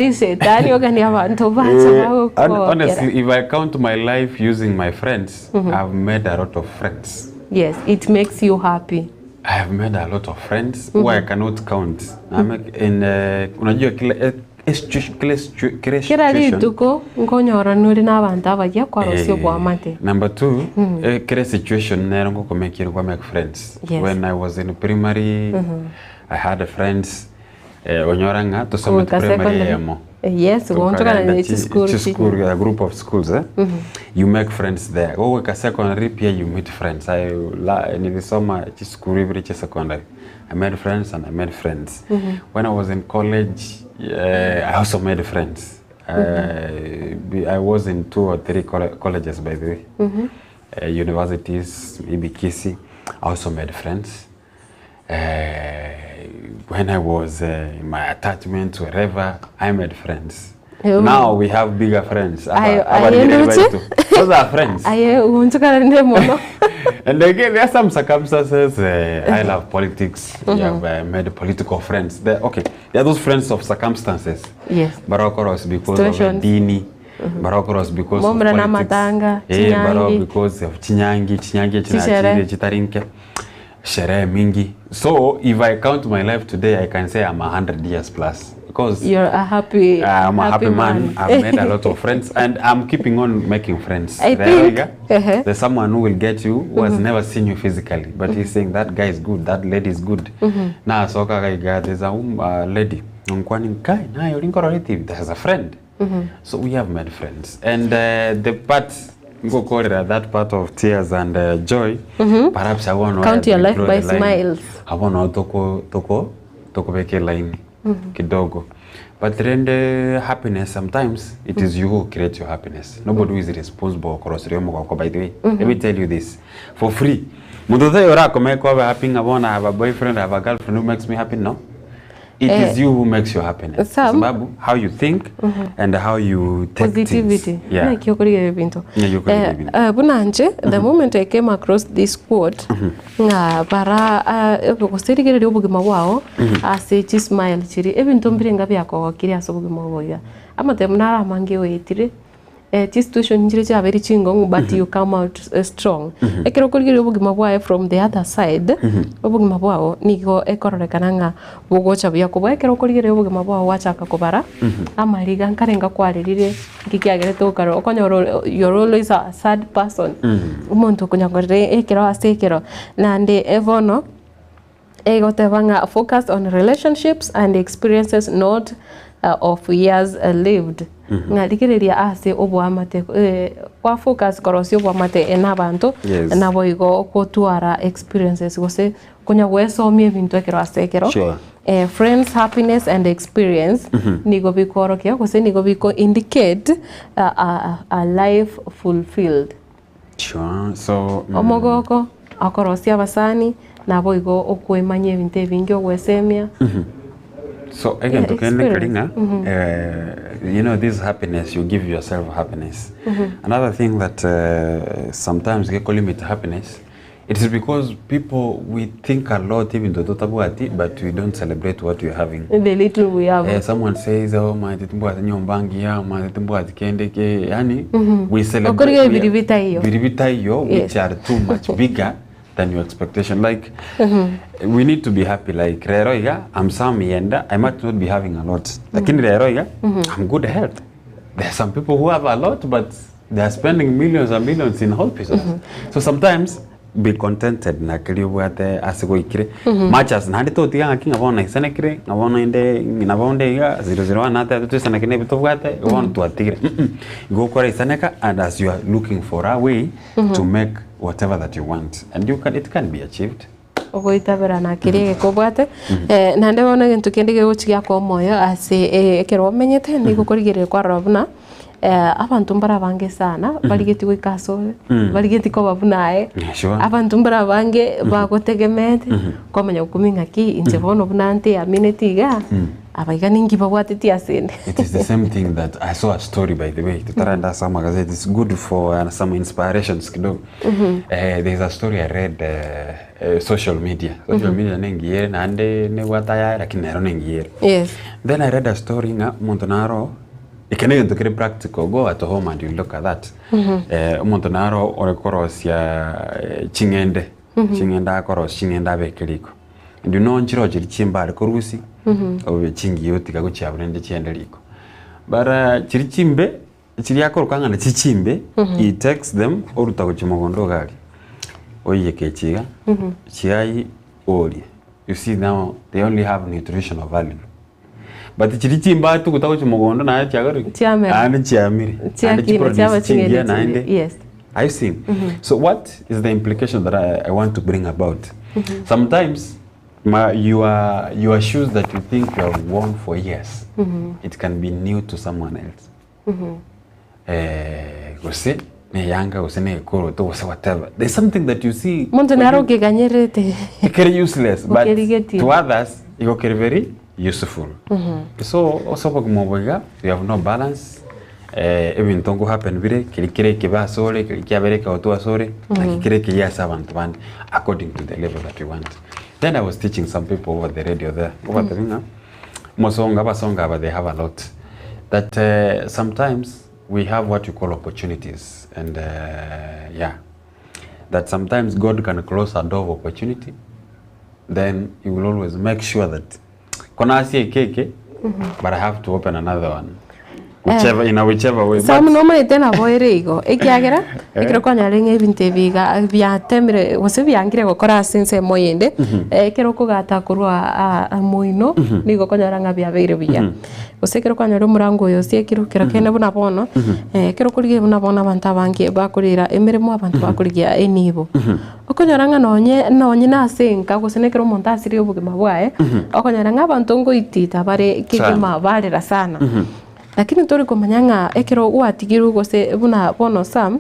Shetani ogania abanto bache Eh, bagokogokera. honestly, if I count my life using my friends, I've made a lot of friends. Yes, it makes you happy. I have made a lot of friends who I cannot count. I make in unajua kila kila kila Kera situation rituko nkonyorana ore na abanto abayia kwarosia Eh, oboamate. number two, kila situation nero ngokomekire kwa make friends. Yes. When I was in primary, I had friends. Onyora ng'a tosomete Goika primary secondary. eyemo. Yes, goonchokana Tokagenda ne chi- chisukuru chi- chisukuru, a group of schools eh? You make friends there. Gogoika secondary pia you meet friends. I la, nilisoma chisukuru ibere chia secondary. I made friends and I made friends. When I was in college, I also made friends. I was in two or three colleges by the way. Universities, maybe Kisii. I also made friends. When I was in my attachment, wherever, I made friends. Oh. Now we have bigger friends. Aye, Aba- aye, abarigeri ndoche? baitu. Those are friends. Aye, goonchokananire mono. And again, there are some circumstances. I love politics. We have made political friends. They're, okay, they are those friends of circumstances. Yes. Barokoros because of Situations. dini. Barokoros because of Momura na politics. matanga, Eh, baro chinyangi. because of chinyangi, chinyangi Chisherehe. chinachire chitarinke. Sherehe mingi. So if I count my life today, I can say I'm 100 years plus. Because You're a happy, I'm a happy man. I've made a lot of friends and I'm keeping on making friends. I There think- we go. There's someone who will get you who has never seen you physically, but he's saying that guy is good, that lady is good. Na soka gaiga, there's a lady. Nkwani guy, na you're There's a friend. So we have made friends. And the part ngokorera that part of tears and joy, perhaps I want Count your life by smiles. Abono toko toko tokobeke line kidogo. But then the happiness sometimes it is you who create your happiness. Nobody who is responsible korosrio mogoko by the way. Let me tell you this for free. Mundu thayo orakomeka obe happy ngabona I have a boyfriend, I have a girlfriend who makes me happy no. It is you who makes your happiness. Sam. Sababu how you think and how you take Positivity. things. Yeah. Naki okorigereria ebinto. Naki okorigereria ebinto. Buna inche, the moment I came across this quote, ng'a bara gose rigereria obogima bwao ase chismile chiria, ebinto mbirenga biakogokirie ase obogima obo iga. Amatemo naro amange oetire, chisituation nchire chiabeire chingong'u but you come out strong. Ekero okorigereria obogima bwaye from the other side, obogima bwao nigo ekororekana ng'a bogocha buya kobua ekero okorigereria obogima bwao gwachaka kobara, amariga nkarenga kwarerire, nki kiagerete okare okonyora ore you're always a sad person, omonto okonyakorera ekero ase ekero. Naende bono, egoteba ng'a focus on relationships and experiences not of years lived. Ng'a rigereria ase oboamate kwa focus korosia oboamate na abanto Yes. naboigo gotwara experiences gose konya goesomia ebinto ekero ase ekero. Sure. Friends, happiness and experience nigo bikoorokia gose nigo biko indicate a life fulfilled. Sure. So, Omogoko, okorosia abasani, naboigo okwemanyia ebinto ebinge ogwesemia. So egento kende experience. keri ng'a you know this happiness you give yourself happiness. Another thing that sometimes geko limit happiness it is because people we think a lot ebinto totabwati but we don't celebrate what we are having. The little we have. Someone says oh maete timbwati nyomba ngiya maete timbwati kende ke yani we celebrate Okorigia we are- biri bitaiyo. biri bitaiyo Yes. which are too much bigger than your expectation like we need to be happy like rero iga I'm Sam Yenda I might not be having a lot lakini rero iga I'm good health there are some people who have a lot but they are spending millions and millions in hospitals so sometimes be contented na keri obwate ase goikire much as naende totiga ng'aki ng'a bono naisanekire ng'a bono inde ng'ina bonde iga 001 natebete toisaneke na ebi tobwate bono twatigire igo okoraisaneka and as you are looking for a way to make whatever that you want and you can, it can be achieved. Ogoitabera na keria egekobwate naende bono egento kende gegochi giakoa omoyo ase ekero omenyete nigo okorigereria kwarora buna. Abanto mbare abange sana barigetie goika ase obe, barigetie koba buna aye, Yeah, sure. abanto mbare abange bagotegemeete, kwamanya gokumia ng'aki inche bono buna nteamineti iga, aba iga ninki babwatetie ase inde. It is the same thing that I saw a story by the way totaraenda ase amagazeti it's good for uh, some inspirations kidogo eh, there's a story I read uh, uh, social media social media nengiya ere naende nebwate ayaye lakini nero nengiya ere Yes. then I read a story ng'a omonto naro Eke negento kere practical, go at home and you look at that. Eh, omonto naro ore korosia ching'ende, ching'ende akorosia ching'ende abeke riko. And you know nchire chiria chimbare korusia, obe chingiya otiga gochia abwo naende chiende riko. But chiria chimbe, chiria akoroka ng'a nachi chimbe, he takes them oruta gochia mogondo iga aria, oiyeke echi iga, chiayi orie. You see now they only have nutritional value. But chiria chimbati gota gochia mogondo naye chiakorire ki? Chiamera. Naende chiamire. Naende Chiakina, chiproduce chiaba chingiya ching'ende naende. chinde, yes. Are you seeing? So what is the implication that I, I want to bring about? Sometimes ma, your, your shoes that you think you have worn for years, it can be new to someone else. Eh, gose neyanga gose nekoroto gose whatever. There's something that you see Monto for naro you, okeganyerete. kere useless but Okerigetie. to others igo kere very useful. So ase obogima obo iga we have no balance eh, ebinto nko happen bire keri kere ekibe asore keri kiabere ekegotu asore naki kere ekiya ase abanto bande according to the level that we want. Then I was teaching some people over the radio there, ngobatebia ng'a Mosongo abasongo aba they have a lot that uh, sometimes we have what you call opportunities and uh, yeah that sometimes God can close a door of opportunity then he will always make sure that kona asie ekeke but I have to open another one whichever in a whichever way Sam but nomaete nabo ere igo, ekiagera ekero kwanyarire ng'a ebinto ebi iga biatemire gose biangire gokora ase ensemo eyende, ekero okogata korwa aa moino, nigo okonyora ng'a biabeire buya. Gose ekero kwanyora omorango oyo osiekirwe, kero kende buna bono, ekero okorigia buna bono abanto abange bakorera emeremo, abanto bakorigia enibo. Okonyora ng'a nonye nonye nase enka gose na ekero omonto asirire obogima bwaye, okonyora ng'a abanto ngoitita bare kegima barera sana. Lakini tori komanya ng'a ekero gwatigirwe gose buna bono Sam,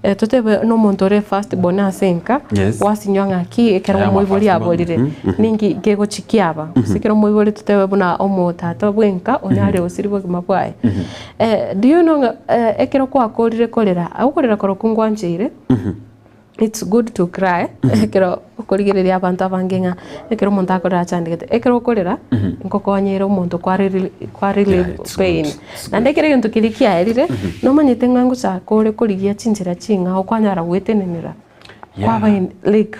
totebe na omonto ore first born ase enka, Yes. gwasinywa ng'aki ekero I am a omoibori first born. aborire, ninki kegochi kiaba. Gose ekero omoibori totebe buna omotata bwenka onyare gosiria obogima bwaye. Do you know ng'a ekero gwakorire korera, okorera korokwo ngwancheire. It's good to cry ekero okorigereria abanto abange ng'a ekero omonto akorera achandegete, ekero okorera nkokonyere omonto kwa reli kwa Yeah, relieve it's pain. good, it's Naende ekero egento keria kiaerire, nomanyete ng'a ngochaka ore korigia chinchera ching'ao kwanyara goetenenera, Yeah. kwaba in like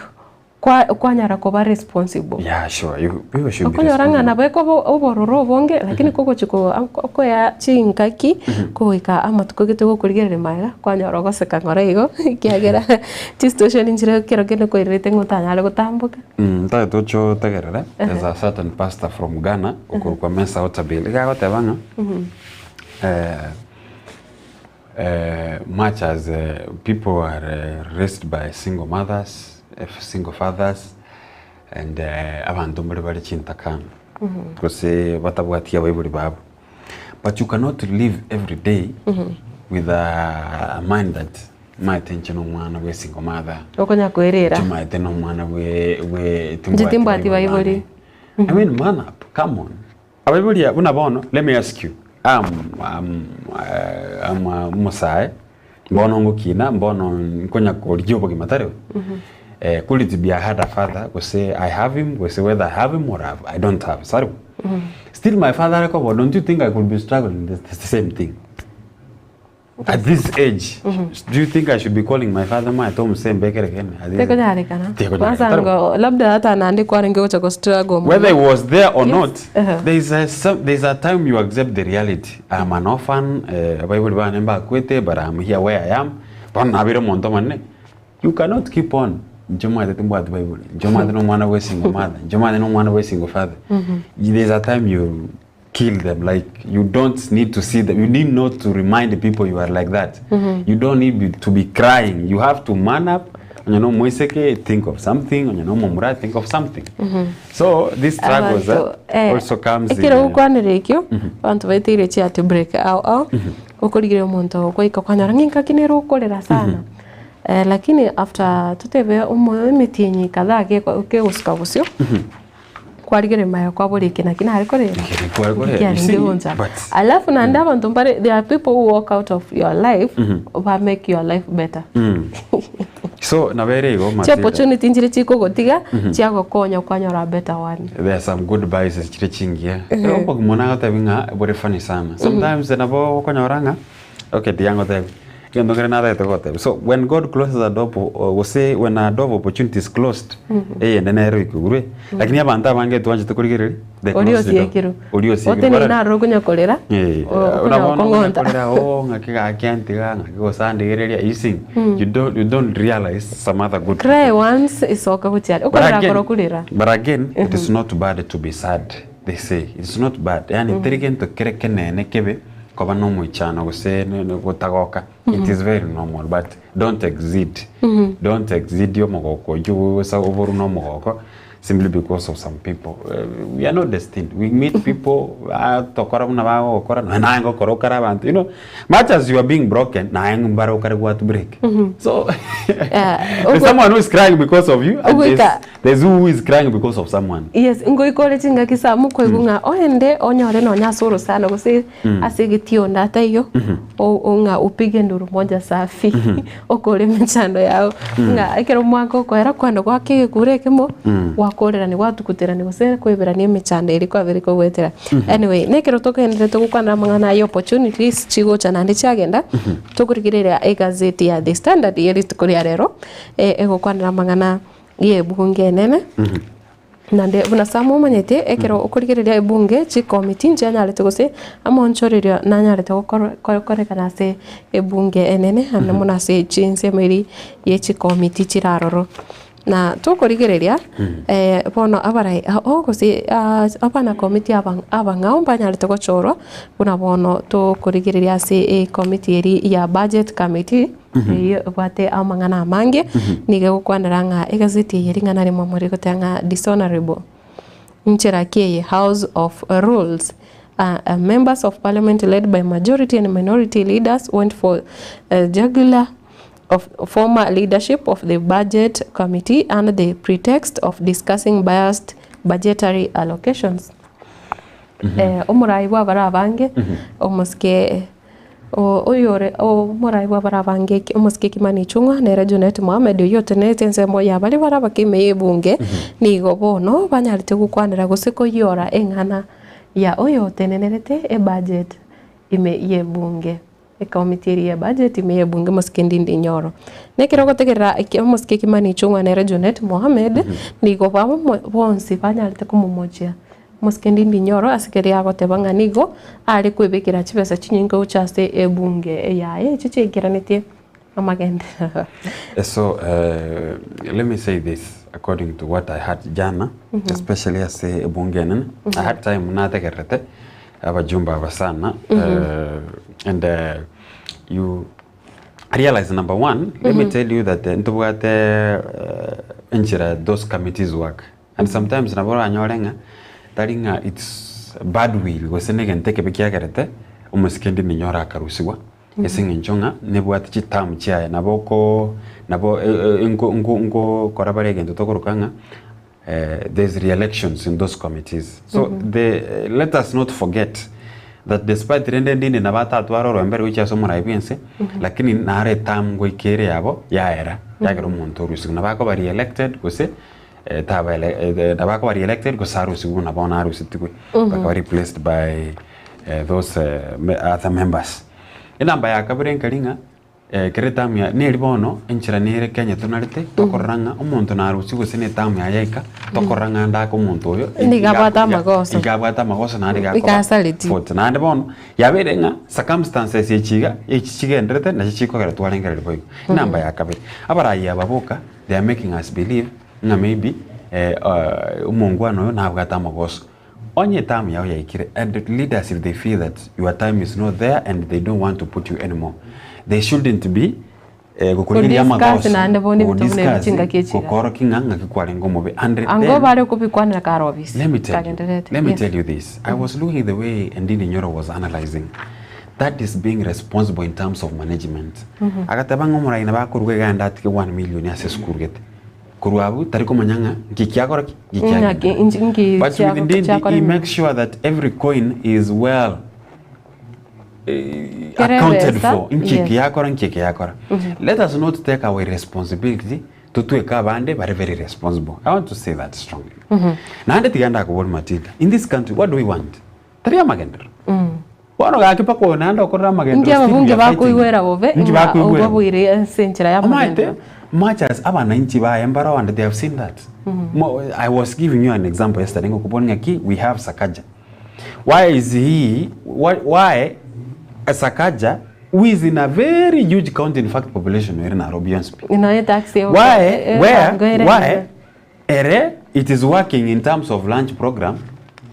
kwa kwanyara koba responsible. Yeah, sure. You, people should be Okonyora ng'a responsible. nabo ekoba obororo obonge lakini kogochi ko koea chingaki kogoika amatuko gete gokorigereria magega kwanyora ogoseka ng'ora igo ekiagera chisituation nchire ekero kende koirerete ng'a otanyare gotamboka. Ntagete oche otegerere, there's a certain pastor from Ghana okorokwa Mensah Otabil. Iga agoteba ng'a Much as people are raised by single mothers, single fathers and abanto mbare bare chintakana gose batabwati abaibori babo but you cannot live every day with a mind that maete inche na omwana bwe single mother, Okonya koerera. inche maete na omwana bwe bwe Inche timbwati baibori. I mean man up, come on. Abaibori buna bono, let me ask you, am am am omosae, mbono ngokina, mbono nkonya korigia obogima tari bo? Could it be I had a father gose I have him gose whether I have him or I don't have, tari bo? Still my father are kobo, don't you think I could be struggling the same thing? At this age, do you think I should be calling my father maete omosembe ekere kende? At this- Tekonyarekana. Tekonyarekana. Kwanza ngo labda hata naende kwarenge gocha go struggle mono. Whether he was there or Yes. not, Uh-huh. there is a some, there is a time you accept the reality. I am an orphan, eh, abaibori bane mbakwete, but I am here where I am. Bono nabeire omonto omonene. You cannot keep on. Inche omanyete timbwati baibori. Inche omanyete na omwana bwe single mother. Inche omanyete na omwana bwe single father. There is a time you kill them like you don't need to see them you need not to remind the people you are like that you don't need be, to be crying you have to man up onye na omoiseke think of something onye na omomura think of something so these struggles Abanto, eh, eh, also comes in, ekero eh, gokwanera ekio, abanto baeteire chi heart break ao ao. Okorigereria omonto goika kwanyora ng'a engaki nere okorera sana. Lakini after totebe omo emetienyi kadhaa geko kegosuka bosio, kwarigereria maega kwabora eke naki nare korera, Eke naki kware korera, you kiarenge see, goncha. but- Alafu naende abanto mbare there are people who walk out of your life ba make your life better. So nabo ere igo Chi Matilda. opportunity nchire chikogotiga chiagokonya kwanyora a better one. There are some good buys chire chingiya. Obogima nagotebi ng'a bore funny sana. Sometimes nabo okonyora ng'a okay tiga ngotebi. Egento nkere natagete gogotebi. So when God closes a door po gose when a door of opportunity is closed, eyende nere oikigurwe. Lakini abanto abange twanchete korigereria the Oria closed door. osiekirwe. Oria osiekirwe. Otenene Barabwo- naro okonya korera, Eh, o- buna okonya bono okonya gokong'onta. korera oh ng'aki gaki antiga ng'aki gose andigereria you see you don't you don't realize some other good Cry once isoka gochia are. But Okorera again, koro kurera. but again it is not bad to be sad they say it's not bad yani teri gento kere kenene kebe koba na omoichano gose ne- ne gotagoka it is very normal but don't exceed don't exceed omogoko oywo gosa oborwe na omogoko simply because of some people we are not destined we meet people batokora buna bagogokora nonya naye ngokora okare abanto you know much as you are being broken naye mbare okare gwatu break so there's someone who is crying because of you and there's, Ogoika- there's who is crying because of someone Yes, ngoika ore chingaki sa mokoigwa ng'a oende onyore nonya ase orosana gose ase egetionda ataiyo o- o ng'a upige nduru moja safi okore emechando yao ng'a ekero omwaka okoera kwenda goaka egekuro ekemo gwakorerania gwatuguterania gose koiberania emechando eria kwabeire kogoetera. Anyway, na ekero togenderete gokwanera amang'ana aya opportunities chigocha naende chiagenda, tokorigereria egazeti ya The Standard ya rituko ria rero, egokwanera amang'ana ya ebunge enene. Naende buna Sam omanyete, ekero okorigereria ebunge, chikomiti nchianyarete gose amaonchorerio nanyarete gokorekana ase ebunge enene naende mono ase chinsemo eria ye chikomiti chire aroro. Na tokorigereria bono abarai gose abanakomiti abang'ao mbanyarete gochorwa buna bono tokorigereria ase ekomiti eria ya budget committee. Eyio ebwate amang'ana amange, nigo egokwanera ng'a egazeti eye ring'ana rimo rigoteba ng'a dishonourable nchera ki eye house of rules members of parliament led by majority and minority leaders went for jugular of former leadership of the budget committee under the pretext of discussing biased budgetary allocations. Omorai bw'abare abange omosike Oyore omorai bw'abare abange omosike Kimani Ichung'wa nere Junet Mohamed oyio otenerete ensemo ya baria bare abake ime y'ebunge nigo bono banyarete gokwanera gose koyiora eng'ana ya oyotenenerete ebudget ime y'ebunge ekomiti eria y'ebudget ime y'ebunge omosike Ndindi Nyoro. Na ekero ogotegerera omosike Kimani Ichung'wa nere Junet Mohamed nigo bonsi banyarete komomochia Omosike Ndindi Nyoro ase keria agoteba ng'a nigo are kwebekera chibesa chinyinge gocha ase ebunge yaye echio chiaikeranetie amagenderero. So let me say this according to what I heard jana especially ase ebunge enene I had time nategererete abajumbe aba sana and you realize number one let me tell you that ntobwate enchera those committees work And sometimes nabo oranyore ng'a tari ng'a it's bad will gose na egento ekebe kiagerete omosike ndimi nyore akarusigwa ase eng'encho ng'a nebwate chiterm chiaye nabo oko nabo nko nko nkokora bare egento tokoroka ng'a there's re-elections in those committees so the let us not forget that despite rende ndindi nabo atatware orwembe gochia ase omorai bwa ense lakini naro eterm goika ere yabo yaera yagera omonto orusigwa nabo akoba re-elected gose taba nabo akoba re-elected gose arusigwe buna bono arusetigwe bakaba replaced by those other members. Enamba ya kabere nkeri ng'a ekero etamu ya neri bono enchera nere Kenya tonarete tokorora ng'a omonto narusigwe gose na etamu yaye yaika tokorora ng'a ndake omonto oyo Nigo abwate amagoso. iga abwate amagoso naende iga Iga akoba asareti. fault. Naende bono yabeire ng'a circumstances echi iga echi chigenderete nachi chikogera twarengereria boigo. Enamba ya kabere, abarai aba boka they are making us believe ng'a maybe omongwana oyo nabwate amagoso. Onye eterm yao yaikire and the leaders if they feel that your time is not there and they don't want to put you anymore, they shouldn't be gokorigereria Kodiscuss amagoso, naende bono ebinto buna ebi kodiscuss, chingaki echi iga. gokorokia ng'a ng'aki kwarenge omobe and Ango then bare kobikwanera kare obisi Let me tell you, kagendererete. let me Yes. tell you this. I was looking the way Ndindi Nyoro was analyzing. That is being responsible in terms of management. Agateba ng'a omorai nabo akoruga iga aende atige one million ase esukuru gete. Korwa abwo tari komanya ng'a nki kiakora ki? Nki Ng'a kiagenda. ki- nki- nki But with chiago- Ndindi, chiakora he emeremo. makes sure that every coin is well eh, Kera accounted ebesa, for. Nki yes. kiakora, nki kiakora. Let us not take our responsibility totweke abande bare very responsible. I want to say that strongly. Naende tiga ndakoboria Matilda, in this country what do we want? Tari amagenderero. Bono gaki mpaka oyo naende okorora amagenderero Inki still we ababunge are fighting. bakoigwera bobe Inki ng'a bakoigwera bobe? obaboire ase enchera Omanyete, y'amagenderero? much as abananchi baye mbaro and they have seen that. Mo- I was giving you an example yesterday ngokobora ng'aki we have Sakaja. Why is he why, why Sakaja who is in a very huge county in fact population ere Nairobi yonsi pi. Nonya etaxi Why where why ere it is working in terms of lunch program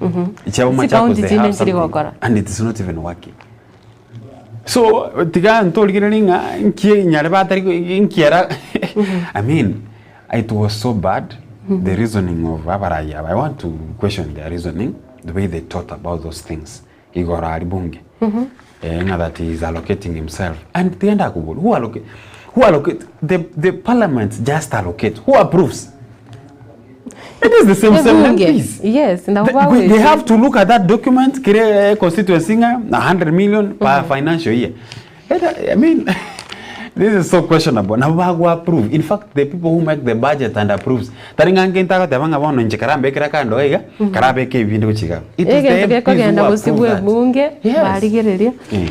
Chiabo Chikaunti Machakos they chinde have nchiri something gokora. and it is not even working. So tiga ntorigererie ng'a nki nyare batari nkiera I mean it was so bad the reasoning of abarai aba I want to question their reasoning the way they thought about those things igoro aria bunge eh, ng'a that he is allocating himself and tiga ndakoboria who allocate who allocate the, the parliament just allocate who approves It is the same same Ebunge. MPs. Yes, nabo They, bagwete. they have to look at that document kire eh, constituency ng'a 100 million per financial year. Let, I mean this is so questionable. Nabo bago approve. In fact, the people who make the budget and approves. Tari ng'a ngento agoteba ng'a bono inche karambekere akando iga, karabeke ebinde gochia iga. It is the Egento MPs who gekogenda approve bosibwa that. ebunge Yes. barigereria Eh.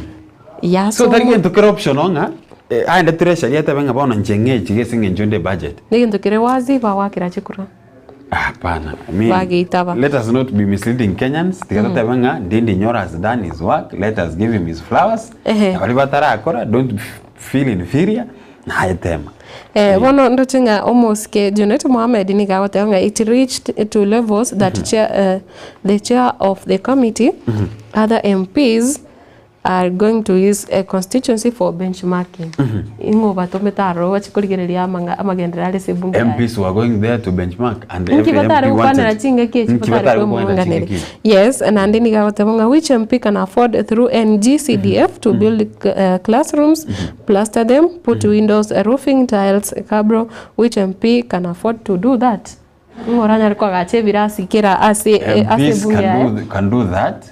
yaso So tari gento kere optional ng'a eh, aende treasury atebe ng'a bono inche ng'e echi ase eng'encho inde budget. Negento kere wazi bagwakera chikura. Hapana. I mean, Bageitaba. let us not be misleading Kenyans. Tiga totebe ng'a Ndindi Nyoro has done his work. Let us give him his flowers. Ehe. Na baria batarakora, don't feel inferior. Naye tema. Eh, bono ndoche ng'a omosike Junet Mohamed nigo agoteba ng'a it reached to levels that chair, the chair of the committee, other MPs are going to use a constituency for benchmarking. Ing'o obatomete aroro bache korigereria amang'a amagenderero are ase ebunge yaye. MPs were going there to benchmark and Inki every batare MP gokwanera wanted. chingaki echi Inki batare batare gokwanera kwemurunganera. chingaki echi. Yes, naende nigo agoteba ng'a which MP can afford through NGCDF to build classrooms, plaster them, put windows, roofing tiles, cabro, which MP can afford to do that? Ng'o oranyare koagacha ebirasi kera ase ase MPs ebunge yaye? can do, can do that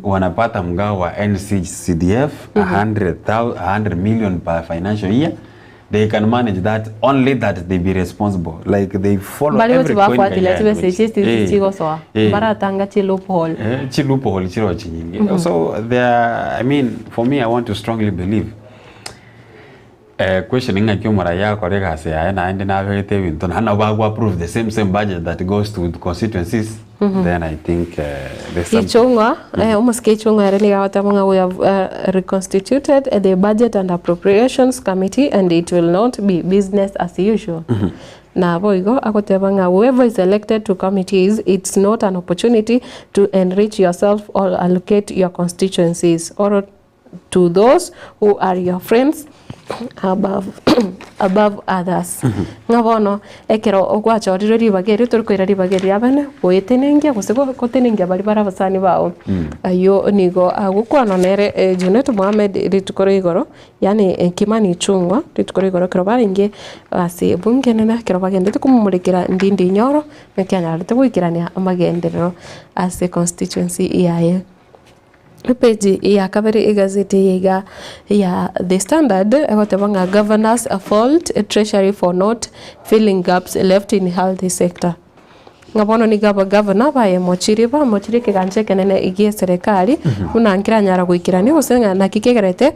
wanapata mgao wa NCCDF 100, 100 million per financial year they can manage that only that they be responsible like they follow Mbare every gochi coin bafuatilia kaya chibesa echi eh, esti chigosoa eh. mbaratanga chi loophole Eh, chi loophole chiro chinyinge so there I mean for me I want to strongly believe Eh, question ng'aki omorai akore egasi yaye naende nabegete ebinto naende nabo bago approve the same same budget that goes to constituencies then I think eh, there's something. Ichung'wa, eh, omosike Ichung'wa ere nigo agoteba ng'a we have reconstituted the budget and appropriations committee and it will not be business as usual. Naboigo agoteba ng'a whoever is elected to committees it's not an opportunity to enrich yourself or allocate your constituencies or to those who are your friends above, above others. Ng'a bono ekero gwachorirwe ribaga erio tori koira ribaga erio riabene goetenengia gose gotenengia baria bare abasani bao. Ayio nigo agokwana nere eh, Junet Mohamed rituko ria igoro yaani eh, Kimani Ichung'wa rituko ria igoro ekero barenge ase ebunge enene ekero bagendete komomorekera Ndindi Nyoro naki anyarete goikerania amagenderero ase constituency yaye. Epeji ya kabere egazeti eye iga ya The Standard egoteba ng'a Governors fault Treasury for not filling gaps left in health sector. Ng'a bono nigo abagavana bayemochirie bamochirie ekegancha ekenene gie eserekari buna nkeranyara goikerania gose ng'a naki kegerete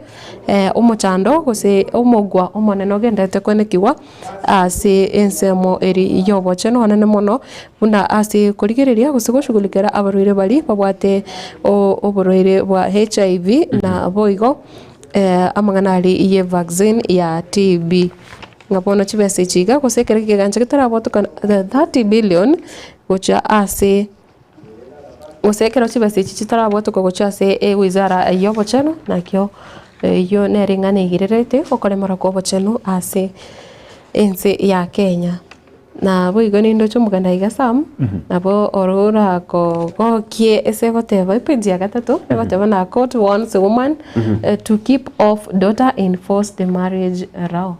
omochando gose omogwa omonene ogenderete koenekigwa ase ensemo eria y'obochenu onene mono, buna ase korigereria gose goshughulikera abarwaire baria babwate oborwaire bwa HIV na boigo amang'ana aria ye vaccine ya TB. Ng'a bono chibesa echi iga gose ekero ekegancha getarabwatokana 30 billion gochia ase gose ekero chibesa echi chitarabwatoka gochia ase ewizara y'obochenu nakio eyio nere eng'ana egererete okoremora kwa obochenu ase ense ya Kenya. Naboigo nindoche omoganda iga Sam, nabo oro orakogokie ase egoteba epoint ya gatato, egoteba na court warns woman to keep off daughter in forced marriage row.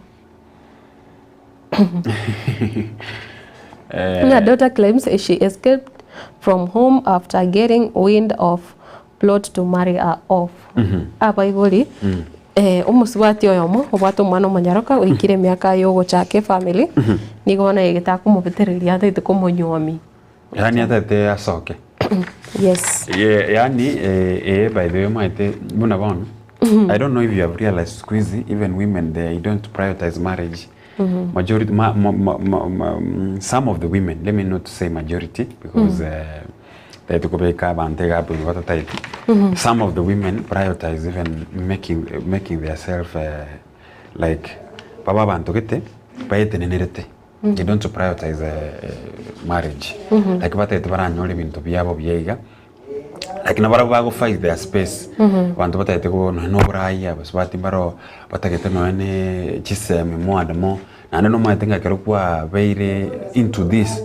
Ng'a daughter claims she escaped from home after getting wind of plot to marry her off. Abaibori omosubati oyomo obwate omwana omonyaroka oikire emiaka yogochaka efamily, nigo bono aigete akomobetereria atagete komonyuomia. Yaani atagete asoke. Yes. Ye yaani eh by the way omanyete buna bono, I don't know if you have realized siku hizi even women they don't prioritize marriage. Majority ma ma ma ma ma some of the women let me not say majority because tari tokobeka abanto iga abwo batataeti. Some of the women prioritize even making making their self like babe abanto gete baetenenerete. They don't prioritize marriage like batagete baranyore ebinto biabo buya iga Lakini nabarabwo bago fight their space, abanto batagete ko nonya na oborai abasubati mbaro batagete nonya ne chisemi more and more, naende nomanyete ng'a ekero kwabeire into this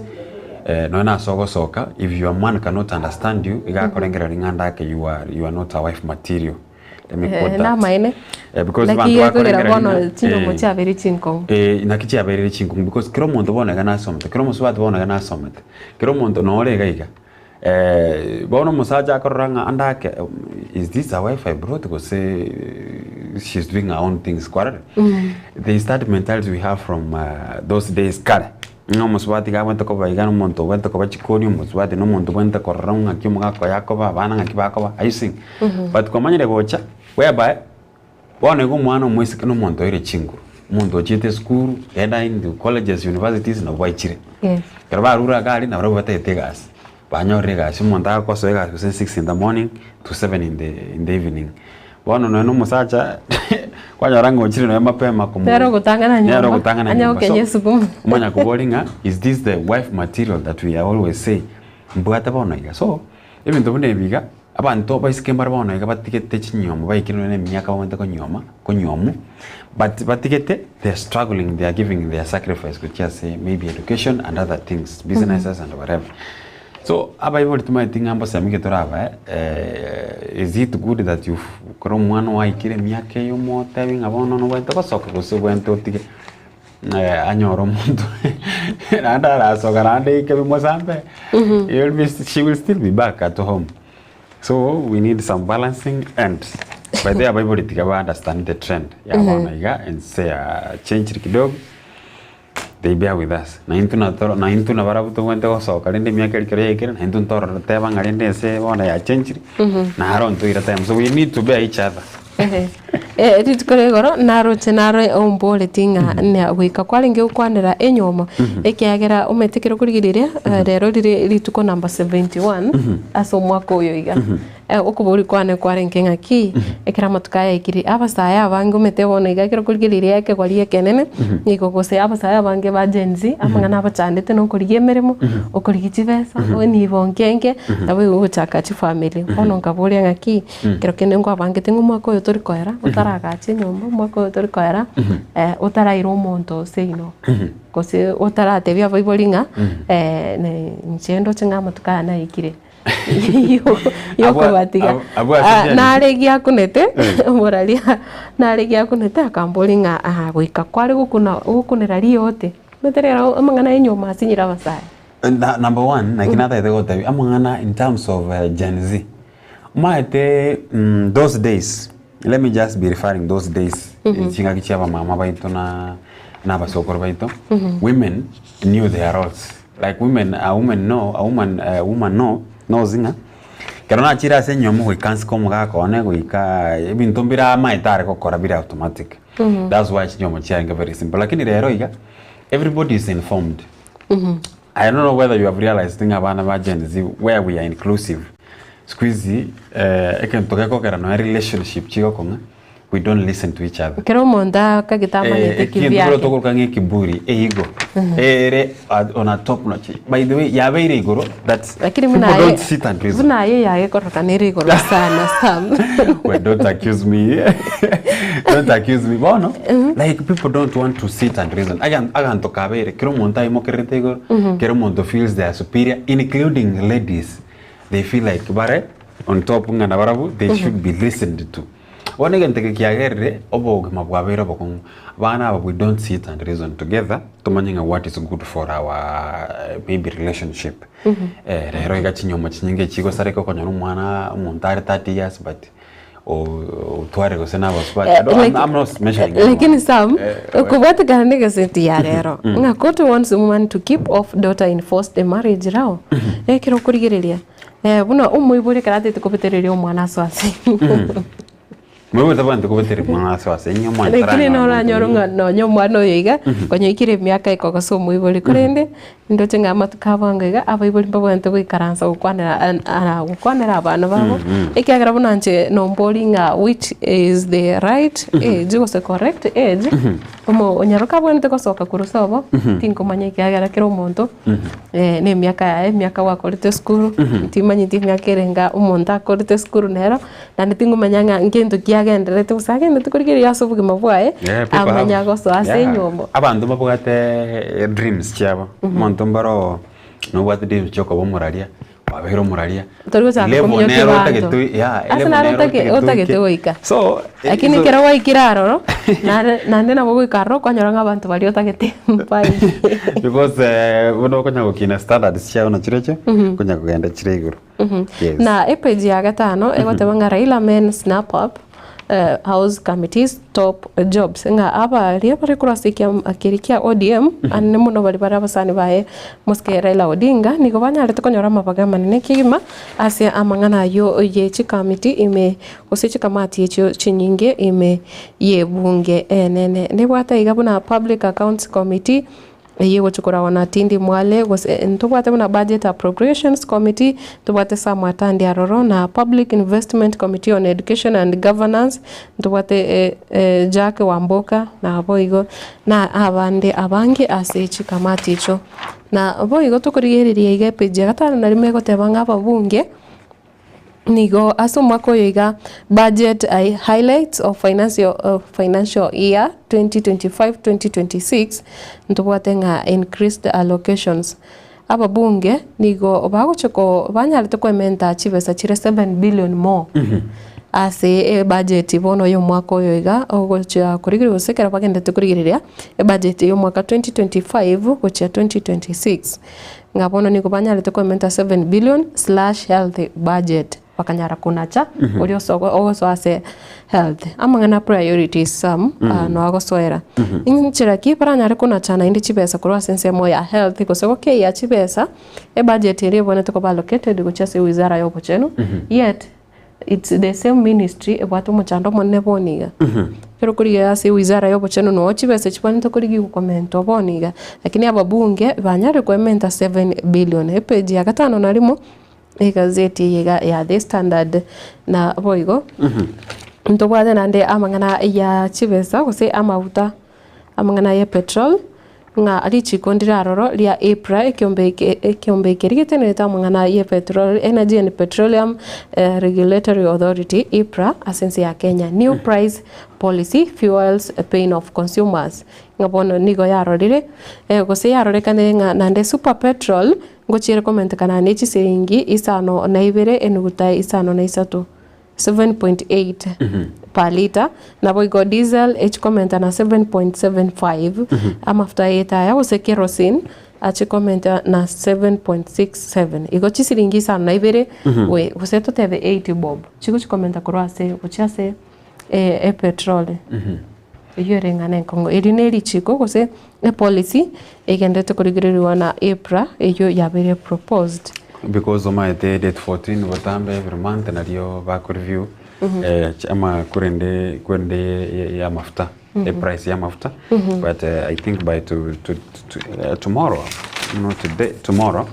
nonya na ase ogosoka if your man cannot understand you iga akorengereria ng'a ande ake you are you are not a wife material, let me quote that. Namaene. Because Naki abanto gekogera bakorengereria bono ng'a chinyomba chiabeire chinkong'u. Naki chiabeire chinkong'u because kera omonto bono iga nasomete, kera omosubati bono iga nasomete, kera omonto nore iga iga. Bono omosacha akorora ng'a ande ake is this a wife I brought gose she is doing her own things kwarorire? There is that mentality we have from those days kare, ng'a omosubati iga abwenerete koba iga na omonto obwenerete koba chikoni, omosubati na omonto obwenerete korora ng'aki omogaka oye akoba, abana ng'aki bakoba, are you seeing? But kwamanyire gocha whereby Bono igo omwana omoiseke nomonto oire chinguru, omonto ochiete esukuru, genda into colleges, universities nabo baichire. Yes. Ekero barure iga aria nabarabwo batagete egasi, banyorire egasi, omonto agokosoa egasi gose six in the morning to seven in the in the evening. Bono nonye na omosacha kwanyora ng'a ochire nonye mapema komo Nere ogotang'ana nere nyomba, ogotang'ana anye nyomba. So, gokenya esukuma. omanya koboria ng'a is this the wife material that we are always say, mbwate bono iga. So, ebinto buna ebi iga. Abanto baisike mbare bono iga batigete chinyiomo baikire nonya na emiaka bamanyete konyioma konyiomu but batigete they are struggling they are giving their sacrifice gochia ase maybe education and other things businesses and whatever. So abaibori timanyeti ng'a mbosemi ki torabae is it good that you ekero omwana oye aikire emiaka eye omotebi ng'a bono nobwenerete gosoka gose obwenerete otige anyore omonto naende arasoka naende eike bimosambe he will be she will still be back at home so we need some balancing and by the way abaibori tiga ba understand the trend ya bono iga ense ya changed kidogo they bear with us na intwe natoro na intwe nabarabwo tobwenerete gosoka rende emiaka eria ekero yaikire na intwe ntorore teba ng'a rende ense bono ya changed naro ntoire time so we need to bear each other. Rituko ria igoro naroche naro omboreti ng'a na goika kwarenge gokwanera enyiomo, ekiagera omanyete ekero okorigereria rero rire rituko number 71 ase omwaka oyo iga. Okoboria kwane kwarenge ng'aki, ekero amatuko aya aikire, abasae abange omanyete bono iga ekero okorigereria ekegori ekenene, nigo gose abasae abange ba Gen Z, amang'ana abachandete na okorigia emeremo, okorigia chibesa, enibo nke nke, naboigo gochaka chifamiri. Bono nkaboria ng'aki. Ekero kende nkwabangete ng'a omwaka oyo tori koera, otaragacha enyomba, omwaka oyo tori koera, otaraira omonto seino, gose otaratebia abaibori ng'a inche ndoche ng'a amatuko aya naikire yokobatiga. Abwo- abwo ase Gen Z. Nare giakunete, omoraria nare giakunete akamboria ng'a aa goika kware gokuna gokunera riote, omanyete rero amang'ana ya enyomba asinyire abasae. Na number one, naki natagete gotebia, amang'ana in terms of Gen Z, Omanyete those days, let me just be referring those days, chingaki chia abamama baito na na abasokoro baito, women knew their roles. Like women, a woman know, a woman, a woman know, knows ng'a ekero nachire ase enyiomo goika nsike omogaka one goika ebinto mbire amaete are gokora bire automatic. That's why chinyiomo chiarenge very simple. Lakini rero iga, everybody is informed. I don't know whether you have realized ng'a abana ba Gen Z where we are inclusive, siku hizi eh, egento gekogera nonya relationship chigokong'a, We don't listen to each other. Ekero omonto akagete amanyete Eh, ki ekinto biake. buna tokoroka ng'a ekiburi, eigo ere at- on a top notch. By the way, yabeire igoro that Lakini people buna aye don't sit and reason. buna aye yagekorokana ere igoro sana Sam. Well, don't accuse me. Don't accuse me. Bono, like people don't want to sit and reason. Agan- Aganto kabeire, kera omonto aimokererete igoro, kera omonto feels they are superior, including ladies. They feel like bare on top ng'a nabarabwo, they should be listened to. Bono egento eke kiagerire obogima bwabeire obokong'u, abana aba we don't sit and reason together tomanye ng'a what is good for our maybe relationship. Rero iga chinyomba chinyinge chigosareka okonyora omwana omonto are 30 years but otware gose na abasubati I don't- I'm, I'm not mentioning anyone. Lakini Sam, Eh, kobwatekana na egeseti ya rero ng'a court wants woman to keep off daughter in forced marriage rao ekero okorigereria Eh, buna omoibori ekero atete kobetereria omwana ase ase. Moibori tabwenereti kobetereria omwana ase ase, inye omwana Lakini taranyora noranyore omonto ng'a nonya omwana oyo iga, konya oikire emiaka ekogosa omoibori korende, ndoche ng'a amatuko abango iga, abaibori mbabwenerete goikaransa gokwanera an- ara gokwanera abana babo, ekiagera buna inche nombori ng'a which is the right age gose correct age, omo onyaroke abwenerete gosoka korwa sobo, tinkomanya ekiagera kera omonto. Na emiaka yaye, emiaka gwakorete esukuru, timanyeti emiaka ere enga omonto akorete esukuru nero, naende tingomanya ng'a ngento ki agendererete gose agendererete korigereria ase obogima bwaye, Yeah, people amanye have- agosoa ase yeah. enyomba. Abanto mbabwate dreams chiabo, omonto mbaro nobwate dreams chia okoba omoraria, kwabeire omoraria, Tori gochaka level kominyokia nero abanto. otagete oi- yeah, Ase elevel naro nero otake- otagete otagete oike. goika. So, eh, Lakini so- ekero gwaikire aroro, nare naende nabo goika aroro kwanyora ng'a abanto baria otagete mbaigi. Because eh, buna okonya gokina standards chiao nachirochio, okonya kogenda chire igoro. Yes. Na epage ya gatano egoteba ng'a Raila men snap up House committees top jobs ng'a abaria bare korwa ase ekiama keria kia ODM anene mono baria bare abasani baye mosike Raila Odinga nigo banyarete konyora amabaga amanene kegima ase amang'ana ayio ye chikamiti ime gose chikamati echio chinyinge ime y'ebunge enene. Nebwate iga buna Public Accounts Committee. Eyio egochia koragwa na Tindi Mwale, gose ntobwate buna Budget Appropriations Committee, ntobwate Sam Atandi aroro, na Public Investment Committee on Education and Governance, ntobwate Jack Wamboka, naboigo na abande abange ase chikamati echio. Na boigo tokorigereria iga epage ya gatano na rimo egoteba ng'a ababunge, Nigo ase omwaka oyo iga Budget Highlights of Financial Year 2025-2026 ntobwate ng'a increased allocations. Ababunge nigo bagochia ko banyarete koementa chibesa chire 7 billion more ase ebudget bono ya omwaka oyo iga ogochia korigereria gose ekero bagenderete korigereria ebudget ya omwaka 2025 gochia 2026. Ng'a bono nigo banyarete koementa 7 billion slash health budget bakanyara konacha oria osogo ogosoa ase health. Amang'ana priorities some no agosoera. Inchera ki baranyare konacha naende chibesa korwa ase ensemo ya health gose gokeyia chibesa ebudget eria ebwenerete koba allocated gochia ase wizara ya obochenu yet It's the same ministry ebwate omochando omonene bono iga. Ekero okorigereria ase ewizara ya obochenu noo chibesa chibwenerete korigiwa komentwa bono iga, lakini ababunge banyarire koementa 7 billion. Epage ya gatano na rimo, egazeti eye iga ya The Standard na boigo, ntobwate naende amang'ana ya chibesa gose amaguta. Amang'ana ye petrol, ng'a richiko ndire aroro ria EPRA, ekeombe eke ekeombe eke rigetenerete amang'ana ye petrol, Energy and Petroleum Regulatory Authority, EPRA, ase ense ya Kenya. New price policy fuels pain of consumers. Ng'a bono nigo yarorire gose yarorekanire ng'a naende super petrol ngochiere komentekana ne chisiringi isano na ibere enuguta isano na isato. 7.8 per litre, naboigo diesel echikomenta na 7.75, amafuta y'etaya gose kerosene achikomenta na 7.67. Igo chisiringi isano na ibere gwe gose totebe 80 bob chigochikomenta korwa ase gochia ase epetroli. Eyio ere eng'ana enkong'u. Eri ne richiko gose epolicy egenderete korigereriwa na EPRA eyio yabeire proposed. Because omanyete date 14 botambe every month nario bako review ama korende korende ya amafuta eprice ya amafuta but I think by to, to, to, tomorrow not today tomorrow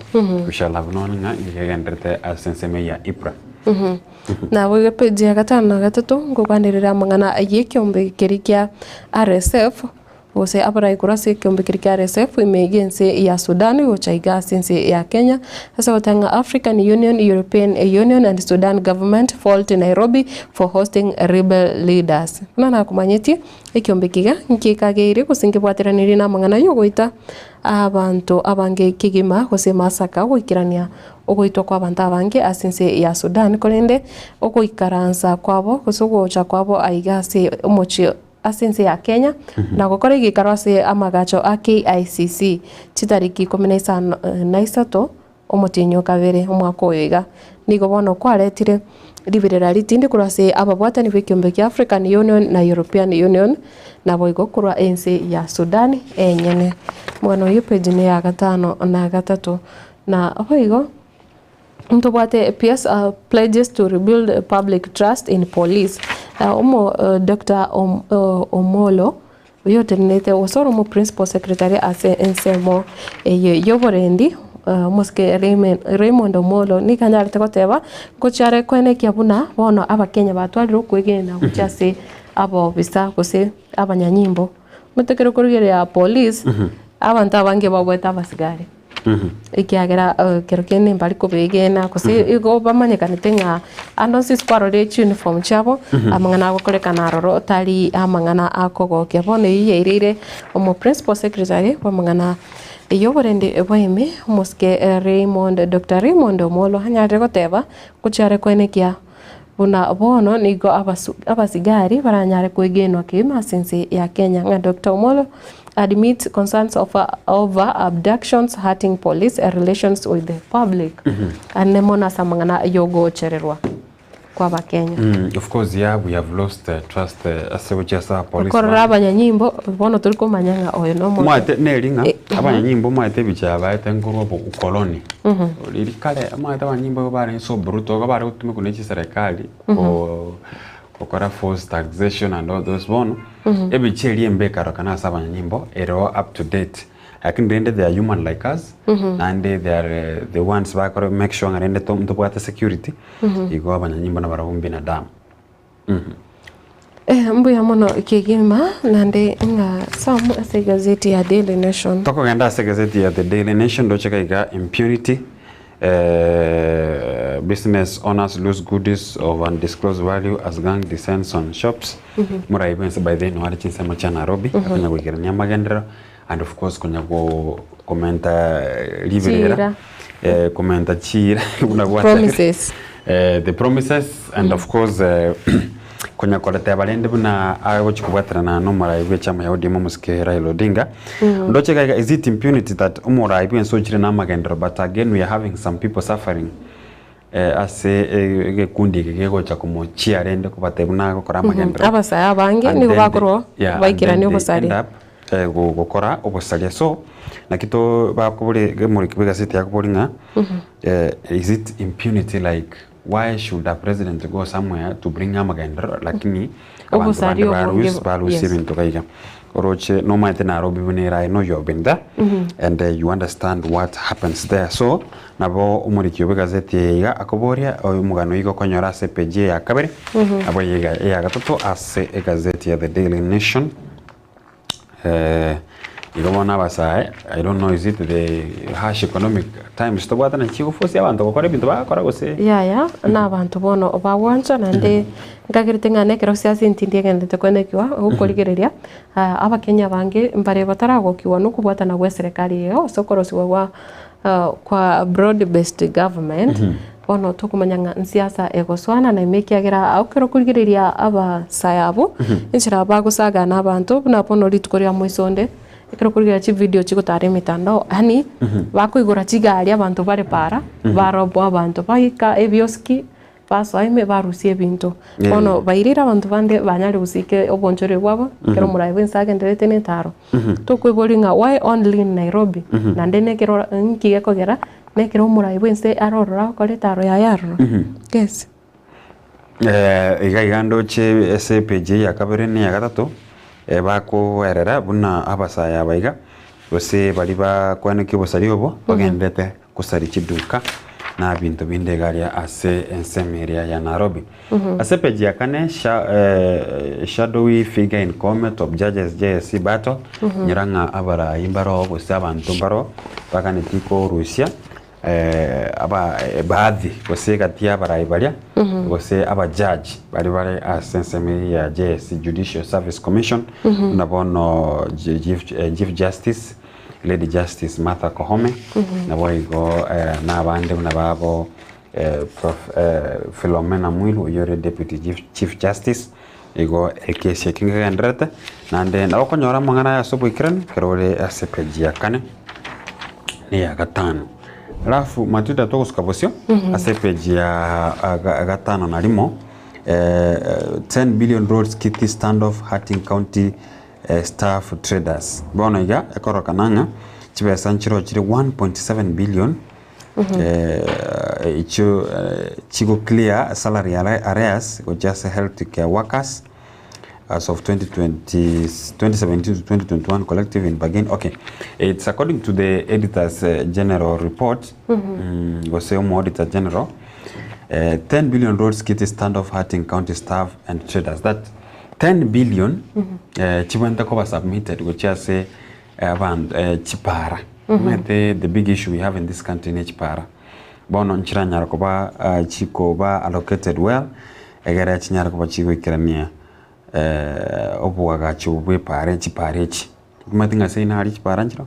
we shall have known ng'a ngegenderete ase ensemo ya EPRA. Naboigo epeji ya gatano na gatato nkokwanerera amang'ana y'ekeombe keria kia RSF, gose abarai korwa ase ekeombe keria kia RSF ime y'ense ya Sudan gocha iga ase ense ya Kenya, ase ogoteba ng'a African Union, European Union and Sudan government fault Nairobi for hosting rebel leaders. Buna nakomanyetie, ekeombe eke iga nkekageire gose nkebwateranirie na amang'ana y'ogoita abanto abange kegima gose massacre goikerania ogoitwa kw'abanto abange ase ense ya Sudan, korende ogoikaransa kwabo gose ogocha kwabo aiga ase omochie ase ense ya Kenya na gokora egeikaro ase amagacho a KICC chitariki ikomi na isano na isato omotienyi o kabere omwaka oyo iga. Nigo bono kwaretire riberera ritindi korwa ase ababwatani b'ekeombe kia African Union na European Union naboigo korwa ense ya Sudan enyene. Omogano oyio page neya gatano na gatato. Na boigo ntobwate PS pledges to rebuild public trust in police. Omo Doctor Omolo oyio otenenete gose ore omo principal secretary ase ensemo eye y'oborendi omosike Raymond Omolo nigo anyarete goteba ngochia are koenekia buna bono abakenya batwarire okwegena gochia ase abobisa gose abanyanyimbo. Omanyete ekero okorigereria police abanto abange babwate abasigari. Ekiagera ekero kende mbari kobegena gose igo bamanyekanete ng'a ande onsi ase kwarorire chiuniform chiabo, amang'ana agokorekana aroro tari amang'ana akogokia. Bono eyio yaireire omo principal secretary bw'amang'ana y'oborendi bwa ime, omosike Raymond Doctor Raymond Omolo anyarire goteba, ngochia are koenekia Buna bono nigo abasigari baranyare kwegenwa kegima ase ense ya Kenya ng'a Doctor Omollo admits concerns over abductions hurting police relations with the public. Ane mono ase amang'ana y'ogochererwa kw'Abakenya. Of course yeah we have lost trust ase gochia ase abapolice Okorora bande. abanyanyimbo bono tori komanya ng'a oyo nomonto. Omanyete neri ng'a abanyanyimbo omanyete ebicha yabaete nkorwa obokoloni. Riria kare omanyete abanyimbo igo barenge so brutal, igo bare gotumekwa ne chiserekari gokora forced taxation and all those bono, ebicha eria embe ekarokana ase abanyanyimbo ero up to date. Lakini rende they are human like us, naende they are the ones bakore make sure ng'a rende ntobwate security, igo abanyanyimbo nabarabwo mbinadamu. Mbuya mono kegima naende ng'a some ase egazeti ya Daily Nation. Tokogenda ase egazeti ya The Daily Nation ndoche iga iga impunity business owners lose goodies of undisclosed value as gang descends on shops morai bwensi by the way noare chinsemo chia Nairobi akonya goikerania amagenderero and of course konya go komenta riberera Chiira. komenta chiira buna gwatebire. Promises. The promises and of course konya koreteba rende buna agochi kobwaterana na omorai bwe chama ya ODM omosike Raila Odinga. Ndoche iga iga is it impunity that omorai bwensi ochire na amagenderero but again we are having some people suffering ase egekundi eke gegocha komochia rende kobatebia buna agokora amagenderero. Abasae abange And nigo then they- bakorwa yeah, and baikeranie then they obosaria. end up gokora obosaria. So naki to bakobori omoriki bwa egaseti akobori ng'a is it impunity like why should a president go somewhere to bring amagenderero lakini abanto bande Obosaria obonge barus barusia yes. ebinto iga iga. Oroche nomanyete Nairobi buna ere I know you have been there and you understand what happens there. So nabo omoriki bwa egazeti eye iga akoboria omogano iga okonyora ase epage eye ya kabere nabo eye iga eya gatato ase egazeti ya The Daily Nation. Igo bono abasae, I don't know is it the harsh economic times tobwate nachi chigoforce abanto gokora ebinto bagokora gose? Yaya, na abanto bono bagwancha naende nkagerete ng'a nekero siasa entindi egenderete koenekiwa, gokorigereria abakenya abange mbare bataragokigwa na okobwatana gwa eserekari eye gose okorosiwa gwa kwa broad based government, bono tokomanya ng'a nsiasa egosoana naime ekiagera agwo ekero okorigereria abasae abwo, enchera bagosagana abanto buna bono rituko ria moiso onde, ekero okorigereria chividio chigotara emitandao yaani bakoigora chigari abanto bare para, baroboa abanto baika ebioski, Basoa ime barusie ebinto. Bono bairire abanto bande banyare gosika obonchoreri bwabo, ekero omoraia bwensi agendererete na etaro. Tokoiboria ng'a why only in Nairobi? Naende nekero nki gekogera, nekero omoraia bwensi arorora agokora etaro yaye aroro. Yes. Iga iga ndoche ase epage eye ya kabere na eya gatato, bakoerera buna abasae aba iga, gose baria bakwaneka obosari obo, bagendererete gosaria chiduka. na binto binde iga aria ase ensemo eria ya Nairobi. Ase epeji ya kane sha, eh, shadowy figure in Koome top judges JSC battle, nyora ng'a abarai mbaroo gose abanto mbaroo baganetie korusia eh, aba baadhi gose egati ya abarai baria gose abajaji baria bare ase ensemo eye ya JSC Judicial Service Commission buna bono Chief, eh, Chief Justice Lady Justice Martha Koome naboigo eh, na abande buna babo eh, Prof, eh, Philomena Mwilu oyio ore Deputy Chief, Chief Justice igo ekesi eke nkegendererete naende nabo okonyora amang'ana aya ase oboikeranu ekero ore ase page ya kane na eya gatano. Alafu Matilda togosuka bosio ase epage ya gatano na rimo 10 billion roads Kisii standoff hurting county staff traders. Bono iga ekorokana ng'a chibesa nchiroo chire 1.7 billion echio chigo clear salary arrears gochia ase health care workers as of 2020, 2017 to 2021 collective in bargain okay it's according to the editors general report gose omo auditor general 10 billion roads Kisii standoff hurting county staff and traders that 10 billion chibwenerete koba submitted gochia ase abanto chipara omanyete the big issue we have in this country ne chipara bono nchiranyara koba chikoba allocated well egere chinyare koba chigoikerania oboagachi obo bwa epara chipara echi omanyete ng'a ase inare chipara nchiroo?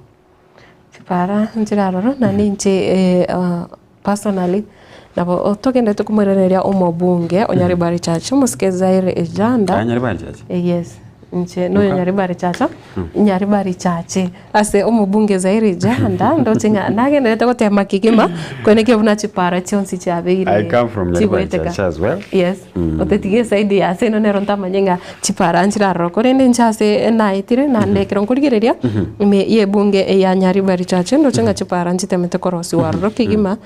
Chipara nchire aroro naende inche personally nabo togenderete komoiraneria omobunge o Nyaribari Church omosike Zaire Ejanda. Aye Nyaribari Church? Yes, inche noyo Nyaribari Church, Nyaribari Church ase omobunge Zaire Ejanda ndoche ng'a nagenderete gotema kegima koenekia buna chipara chionsi chiabeire I come from Nyaribari chigoeteka. Church as well. Yes, otetiga eside ya ase ino nero ntamanye ng'a chipara nchire aroro korende inche ase naetire naende ekero nkorigereria ime y'ebunge eya Nyaribari Church ndoche ng'a chipara nchitemete korosiwa aroro kegima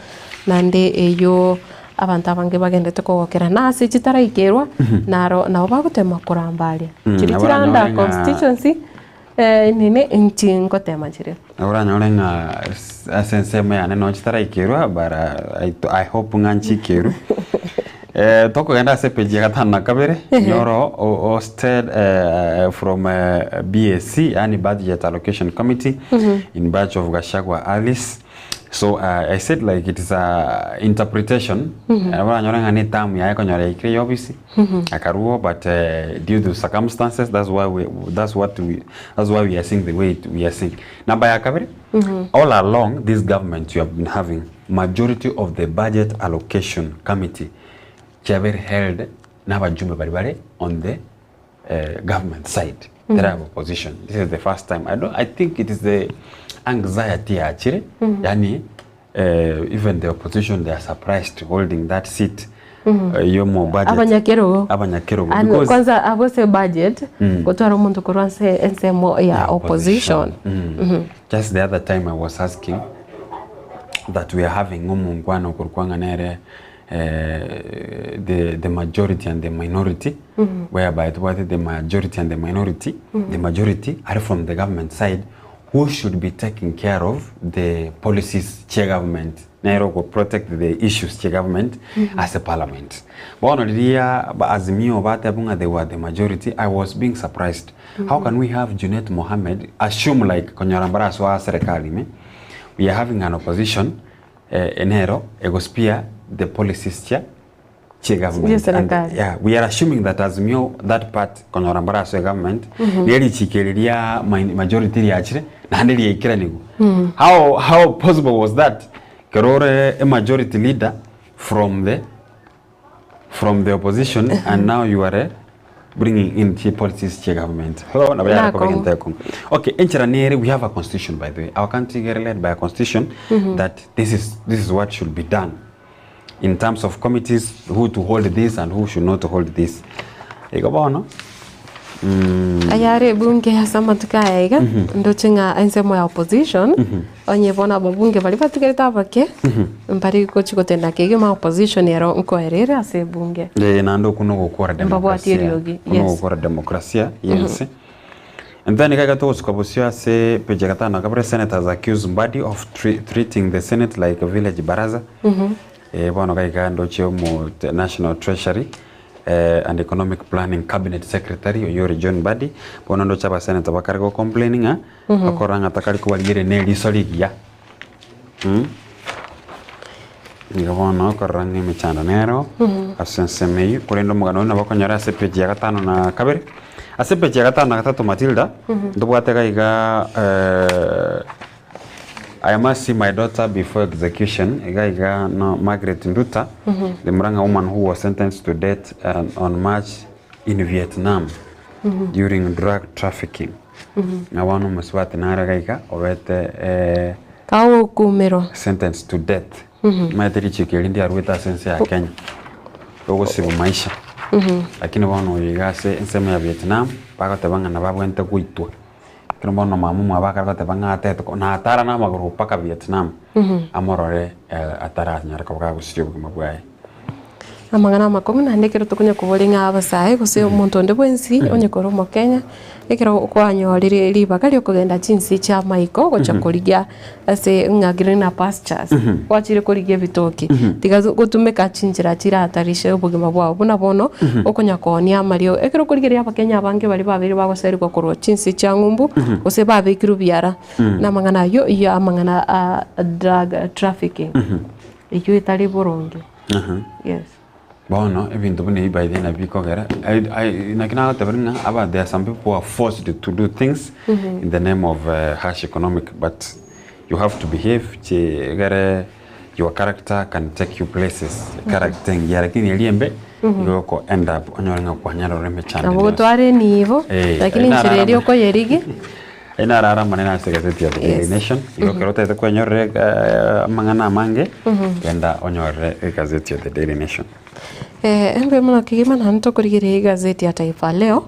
naende eyio abanto abange bagendete kogokera na ase chitaraikerwa naro nabo bagotema koramba aria. Chiria Nabo chire under oranyore ng'a- constituency nini inchi ngotema chire. Nabo oranyore ng'a ase ensemo yane nonye chitaraikerwa but I hope ng'a nchikerwe. Tokogenda ase epage ya gatano na kabere, nyoro hosted from BAC yaani Budget Allocation Committee in batch of Gachagua Alice. So I said like it is a interpretation, nabo oranyore ng'a ne term yaye konyora yaikire ya ofisi, akarua but due to circumstances that's why we, that's what we, that's why we are seeing the way we are seeing. Namba ya kabere, all along this government you have been having majority of the budget allocation committee chiabeire held na abajumbe baria bare on the government side tari aba opposition. This is the first time I don't, I think it is the anxiety yachire yaani even the opposition they are surprised holding that seat yomo budget Abanyakerogo. abanyakerogo Ano, because kwanza abwo ase budget gotwara omonto korwa ase ensemo ya opposition. Just the other time I was asking that we are having omongwana okorokwa ng'a nere the, the majority and the minority whereby tobwate the majority and the minority the majority are from the government side who should be taking care of the policies chia government nere ogo protect the issues chia government ase parliament bono riria ba Azimio bateba ng'a they were the majority I was being surprised how can we have Junet Mohammed assume like konyora mbare asoa serikali ime we are having an opposition nero ego spear the policies chia chia government Chia serikali. And, yeah, we are assuming that Azimio that part konyora mbare asoe government mm richiko eri ria majority riachire naende riaikeranigwe how, how possible was that kero ore a majority leader from the from the opposition and now you are bringing in chi policies chia government so nabo yare koba Nakong'u. egento ekong'u okay enchera nere we have a constitution by the way our country get led by a constitution that this is this is what should be done in terms of committees who to hold this and who should not hold this igo bono Ayare ebunge ase amatuko aya iga, ndoche ng'a ensemo ya opposition, onye bono ababunge baria batigarete abake, mbari gochi gotenda kegima opposition ero nkoera ere ase ebunge. Eh, naende okwo nogokora Mbabwati demokrasia eriogi, okwo yes. nogokora demokrasia yense. And then iga togosuka bosio ase page ya gatano na kabere senators accuse Mbadi of treating the senate like a village baraza. Eh, bono iga iga ndoche omo National Treasury eh, and Economic Planning Cabinet Secretary oyio ore John Mbadi, bono ndoche abasenator bakare go complain ng'a bakorora ng'a takari kobarigereria na eriso rigiya. Nigo bono okorora ng'a emechando nero ase ensemo eyio, korende omogano oyio nabo okonyora ase epeji ya gatano na kabere. Ase epeji ya gatano na gatato Matilda, ntobwate iga iga I must see my daughter before execution, iga iga no Margaret Nduta, the Murang'a woman who was sentenced to death on March in Vietnam during drug trafficking. Ng'a bono omosubati nare iga iga obete Kagokumerwa. sentenced to death. Omanyete richiko eri ndiaruete ase ense ya Kenya, ogosibwa maisha. Lakini bono oyo iga ase ensemo ya Vietnam, bagoteba ng'a nababwenerete goitwa. Ekero bono mama omwabo akare goteba ng'a atete ko natara namagoro mpaka Vietnam, amorore ataranyare koba kagosiria obogima bwaye. Amang'ana amakong'u naende ekero tokonya koboria ng'a abasae gose omonto onde bwensi onye kore omokenya, ekero kwanyorire ribaga riokogenda chinse chia amaiko gocha korigia ase ng'a greener pastures, gwachire korigia ebitoki, tiga gotumeka chinchera chirahatarishe obogima bwao buna bono okonya koonia amario. Ekero okorigereria abakenya abange baria babeire bagoserigwa korwa chinse chia ng'umbu gose babekirwe biara na amang'ana aywo ya amang'ana a drug trafficking, eywo etari boronge. Yes. Bono ebinto buna ebi by the way nabio bikogera I I naki nagoteberia ng'a aba there are some people who are forced to do things in the name of harsh economic but you have to behave egere your character can take you places character engiya lakini eria embe igo oko end up onyore ng'a kwanyarora emechando Nabo ende yonsi. gotwara enibo, Eh, lakini enchera eria okoyerigia. Ayio naro are amanene ase egazeti ya The Daily Yes. Nation. Igo ekero otagete kwenyorera amang'ana amange, genda onyorere egazeti ya The Daily Nation. Eh, embe mono kegima naende tokorigereria egazeti ya Taifa Leo,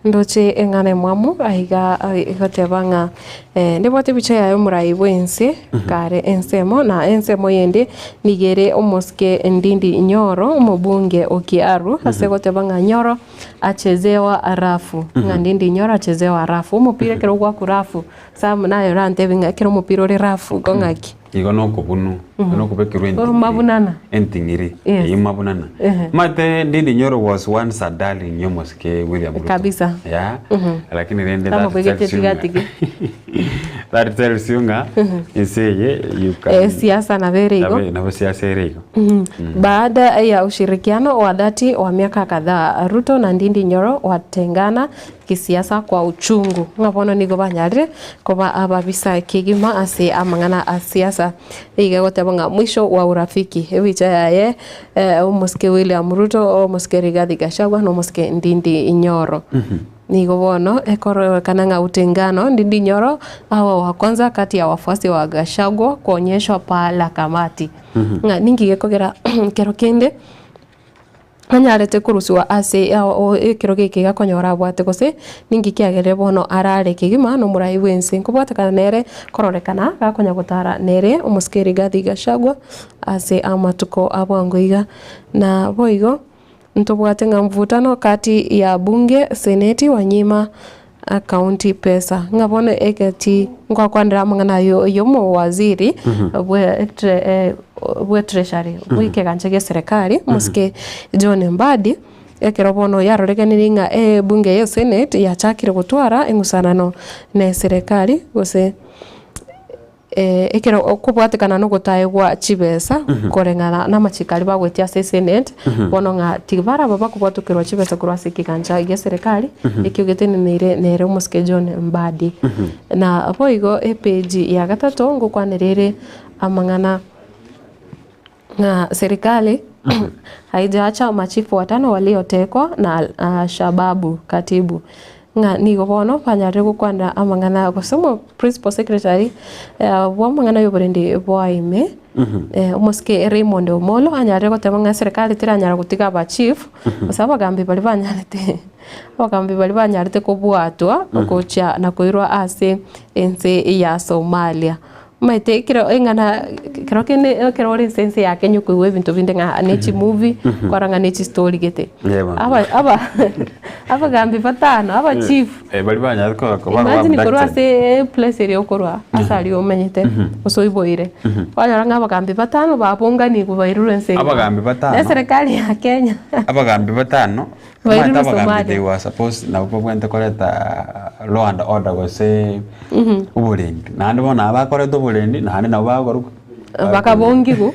ndoche eng'ana emwamu aiga egoteba ng'a eh, ndebwate ebicha yaye omorai bwense kare ensemo na ensemo yende nigo ere omosike Ndindi Nyoro omobunge o Kiaru ase goteba ng'a Nyoro Achezewa rafu, ng'a ndinde inyore achezewa rafu. Omopira ekero ogwakwa rafu, Sam naye orantebi ng'a ekero omopira ore rafu igo ng'aki? Igo nokobunu, nokobekerwa enting'iri. Mabunana. Enting'iri, Yes. eyio mabunana. Ehe. Omanyete Ndindi Nyoro was once a darling y'omosike William Ruto. Kabisa. Yeah. Lakini rende that Amabegete tells you ng'a tigatige. that tells you ng'a ense eye you can Eh, siasa nabo ere igo. Nabo nabo siasa ere igo. Baada ya ushirikiano wa dhati wa miaka kadhaa, Ruto na Ndindi Nyoro watengana kisiasa kwa uchungu. Ng'a bono nigo banyarire koba ababisa kegima ase amang'ana a siasa. Iga egoteba ng'a mwisho wa urafiki. Ebicha yaye eh, omosike William Ruto, omosike Rigathi Gachagua na omosike Ndindi Nyoro. Nigo bono ekororekana ng'a utengano Ndindi Nyoro awe wa kwanza kati ya wafuasi wa Gachagua kuonyeshwa paa la kamati. Ng'a ninki gekogera kero kende anyarete korusiwa ase ekero geke gekonyora abwate gose ninki kiagerire bono arare kegima na omorai bwense nkobwatekana nere kororekana gakonya gotara nere omosike Rigathi Gachagua ase amatuko a bwango iga. Na boigo Ntobwate ng'a mvutano kati ya bunge, seneti, wanyima county pesa. Ng'a bono egati ngwakwanera amang'ana ayio y'omowaziri bwe tre bwe treasury bwe ekegancha gia eserekari omosike John Mbadi, ekero bono yarorekanire ng'a ebunge ya esenate yachakire gotwara eng'usanano na eserekari gose. Ekero okobwatekana nogotaegwa chibesa koreng'ana namachiko aria bagoetia ase esenate, bono ng'a tibaraba bakobwatokerwa chibesa korwa ase ekegancha gia eserekari, ekio geteneneire nere omosike John Mbadi. Na boigo epage ya gatato ngokwanera ere amang'ana. Ng'a serikali haijaacha machifu watano waliotekwa na Al-Shababu katibu ng'a nigo bono banyarire gokwana amang'ana gose omo principal secretary bw'amang'ana y'oborendi bwa ime omosike Raymond Omolo anyarire goteba ng'a eserekari teranyara gotiga abachief gose abagambi baria banyarete abagambi baria banyarete kobwatwa gochia na koirwa ase ense ya Somalia. Omanyete ekero eng'ana ekero kende ekero ore ense ense ya Kenya okoigwa ebinto binde ng'a ne chimovie, okora ng'a ne chistory gete. Yeah bono. Aba aba abagambi batano, abachief, Eh, baria banyarete koba koba imagine korwa abducted. ase eplace eria okorwa, ase aria omenyete, gose oiboire, kwanyora ng'a abagambi batano babunganigwe bairurwe ense eyio. Abagambi batano? Na eserekari ya Kenya. Abagambi batano, Bairurwe omanyete abagambi Somalia. they were supposed nabo babwenerete koreta law and order gose oborendi, naende bono aba bakoreta oborendi naende nabo bakorwa Bakabongigwa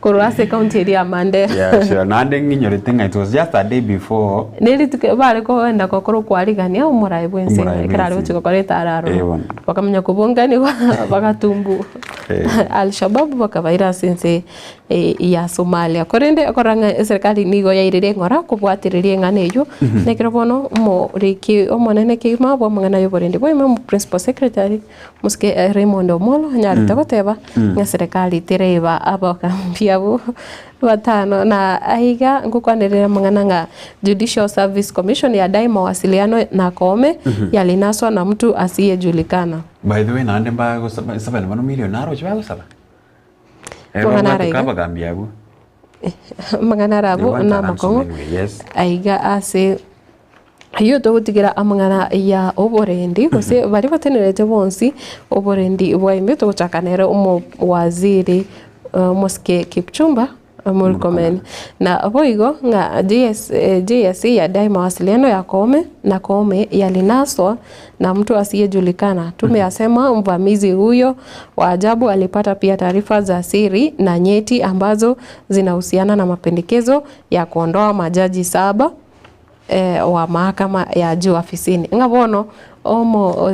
korwa ase ekaunti eria ya Mandera. Yeah, sure. Naende ng'inyorete ng'a it was just a day before Ne rituko bare kogenda gokora okwarigania omorai bwense Omorai ekero are bwense. gochia gokora etaro Eh, aroro. bono. Bakamanya kobonganigwa bagatumbwa Eh. Alshababu bakabaira ase ense ya Somalia. Korende okorora ng'a eserekari nigo yairire eng'ora kobwatereria eng'ana eyio, nekero bono omoriki omonene kegima bw'amang'ana y'oborendi bwa ime omo principal secretary omosike Raymond Omolo anyarete goteba ng'a eserekari tereba abagambi abwo batano. Na aiga ngokwanerera amang'ana ng'a Judicial Service Commission yadai mawasiliano na Koome yalinaswa na mtu asiyejulikana. By the way naende mbagosaba nsabane bono million naroche bagosaba? Eh, Amang'ana babwate ara iga. abagambi abwo. Amang'ana ara They abwo want a ransom namakongo anyway, yes. aiga ase ayio togotigera amang'ana ya oborendi gose baria batenerete bonsi oborendi bwa ime togochaka nere omowaziri omosike Kipchumba Murkomen. Na boigo ng'a JS, JSC yadai mawasiliano ya Koome na Koome yalinaswa na mtu asiyejulikana. Tume yasema mvamizi huyo wa ajabu alipata pia taarifa za siri na nyeti ambazo zinahusiana na mapendekezo ya kuondoa majaji saba wa mahakama ya juu afisini. Ng'a bono omo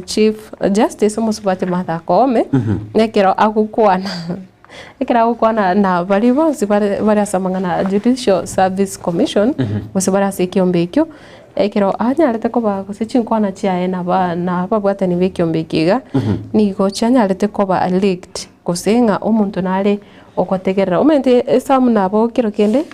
Chief Justice omosubati Martha Koome nekero agokwana ekero agokwana na baria bonsi bare bare ase amang'ana ya Judicial Service Commission gose bare ase ekiombe ekio, ekero anyarete koba gose chinkwana chiaye naba na ababwatani ba ekiombe eke iga, nigo chianyarete koba leaked gose ng'a omonto nare ogotegerera. Omanyete esamu nabo kero kende.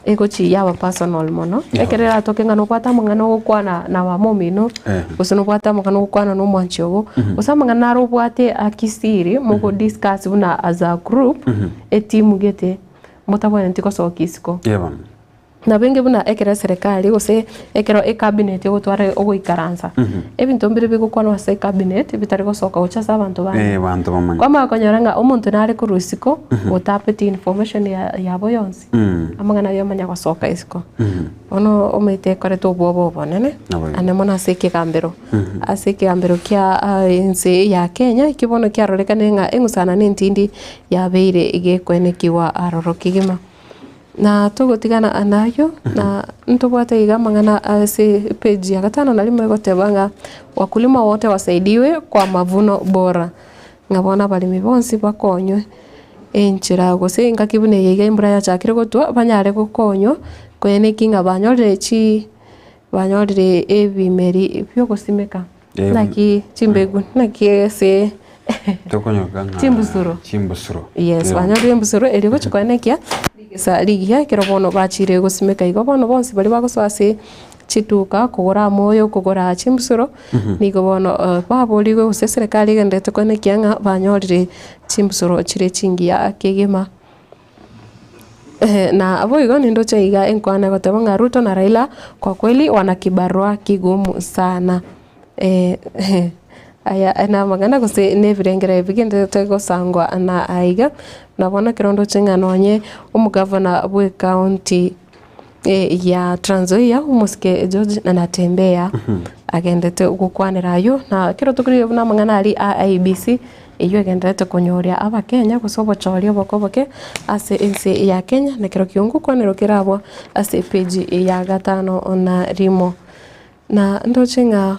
Egochi yaba personal mono, ekero eratoke ng'a nobwate amang'ana ogokwana na mama omino, gose nobwate amang'ana ogokwana na omwanchi ogo, gose amang'ana naro obwate akisiri mogo discuss buna as a group, etimu gete, motabwenereti gosoka isiko. Yeah bono. Nabo inge buna ekero eserekari gose ekero ecabinet egotwara ogoikaransa, ebinto mbire bigokwanwa ase ecabinet bitari gosoka gochia ase abanto bande. Eh, abanto bamanye. Kwamanya konyora ng'a omonto nare korwa isiko, otapeti information ya yabo yonsi. Amang'ana ayio amanya gosoka isiko. Bono omanyete ekorete obwoba obonene, Naboigo. ande mono ase ekegambero, ase ekegambero kia ense ya Kenya, ekio bono kiarorekanire ng'a eng'usana na entindi yabeire gekoenekigwa aroro kegima. Na togotigana nayio, na ntobwate iga amang'ana ase epage ya gatano na rimo egoteba ng'a wakulima wote wasaidiwe kwa mavuno bora, ng'a bono abaremi bonsi bakonywe. Enchera gose engaki buna eye iga embura yachakire gotwa, banyare gokonywa, koeneki ng'a banyorire chi banyorire ebimeri biogosimeka, naki chimbegu, naki ase Tokonyoka ng'a Chimbusuro. chimbusuro. Yes, banyorire embusuro erio gochia koenekia rigesa rigiya ekero bono bachire gosimeka igo bono bonsi baria bagosoa ase chituka kogora amoyo, kogora chimbusuro, nigo bono baborigwe gose eserekari egendererete koenekia ng'a banyorire chimbusuro chire chingiya kegima. Na boigo nindoche iga enkwana egoteba ng'a Ruto na Raila kwa kweli wana kibarua kigumu sana. Aya namang'ana gose na ebirengererio bigendererete gosangwa na aiga, na bono ekero ndoche ng'a nonye omogavana bw'ecounty ya Trans Nzoia omosike George Natembeya agendete gokwanera aywo na ekero tokorigereria buna amang'ana aria a IEBC eywo egendererete konyoria abakenya gose obochori oboke oboke ase ense ya Kenya na ekero kiungu okwanero kerabwo ase epage ya gatano na rimo. Na ndoche ng'a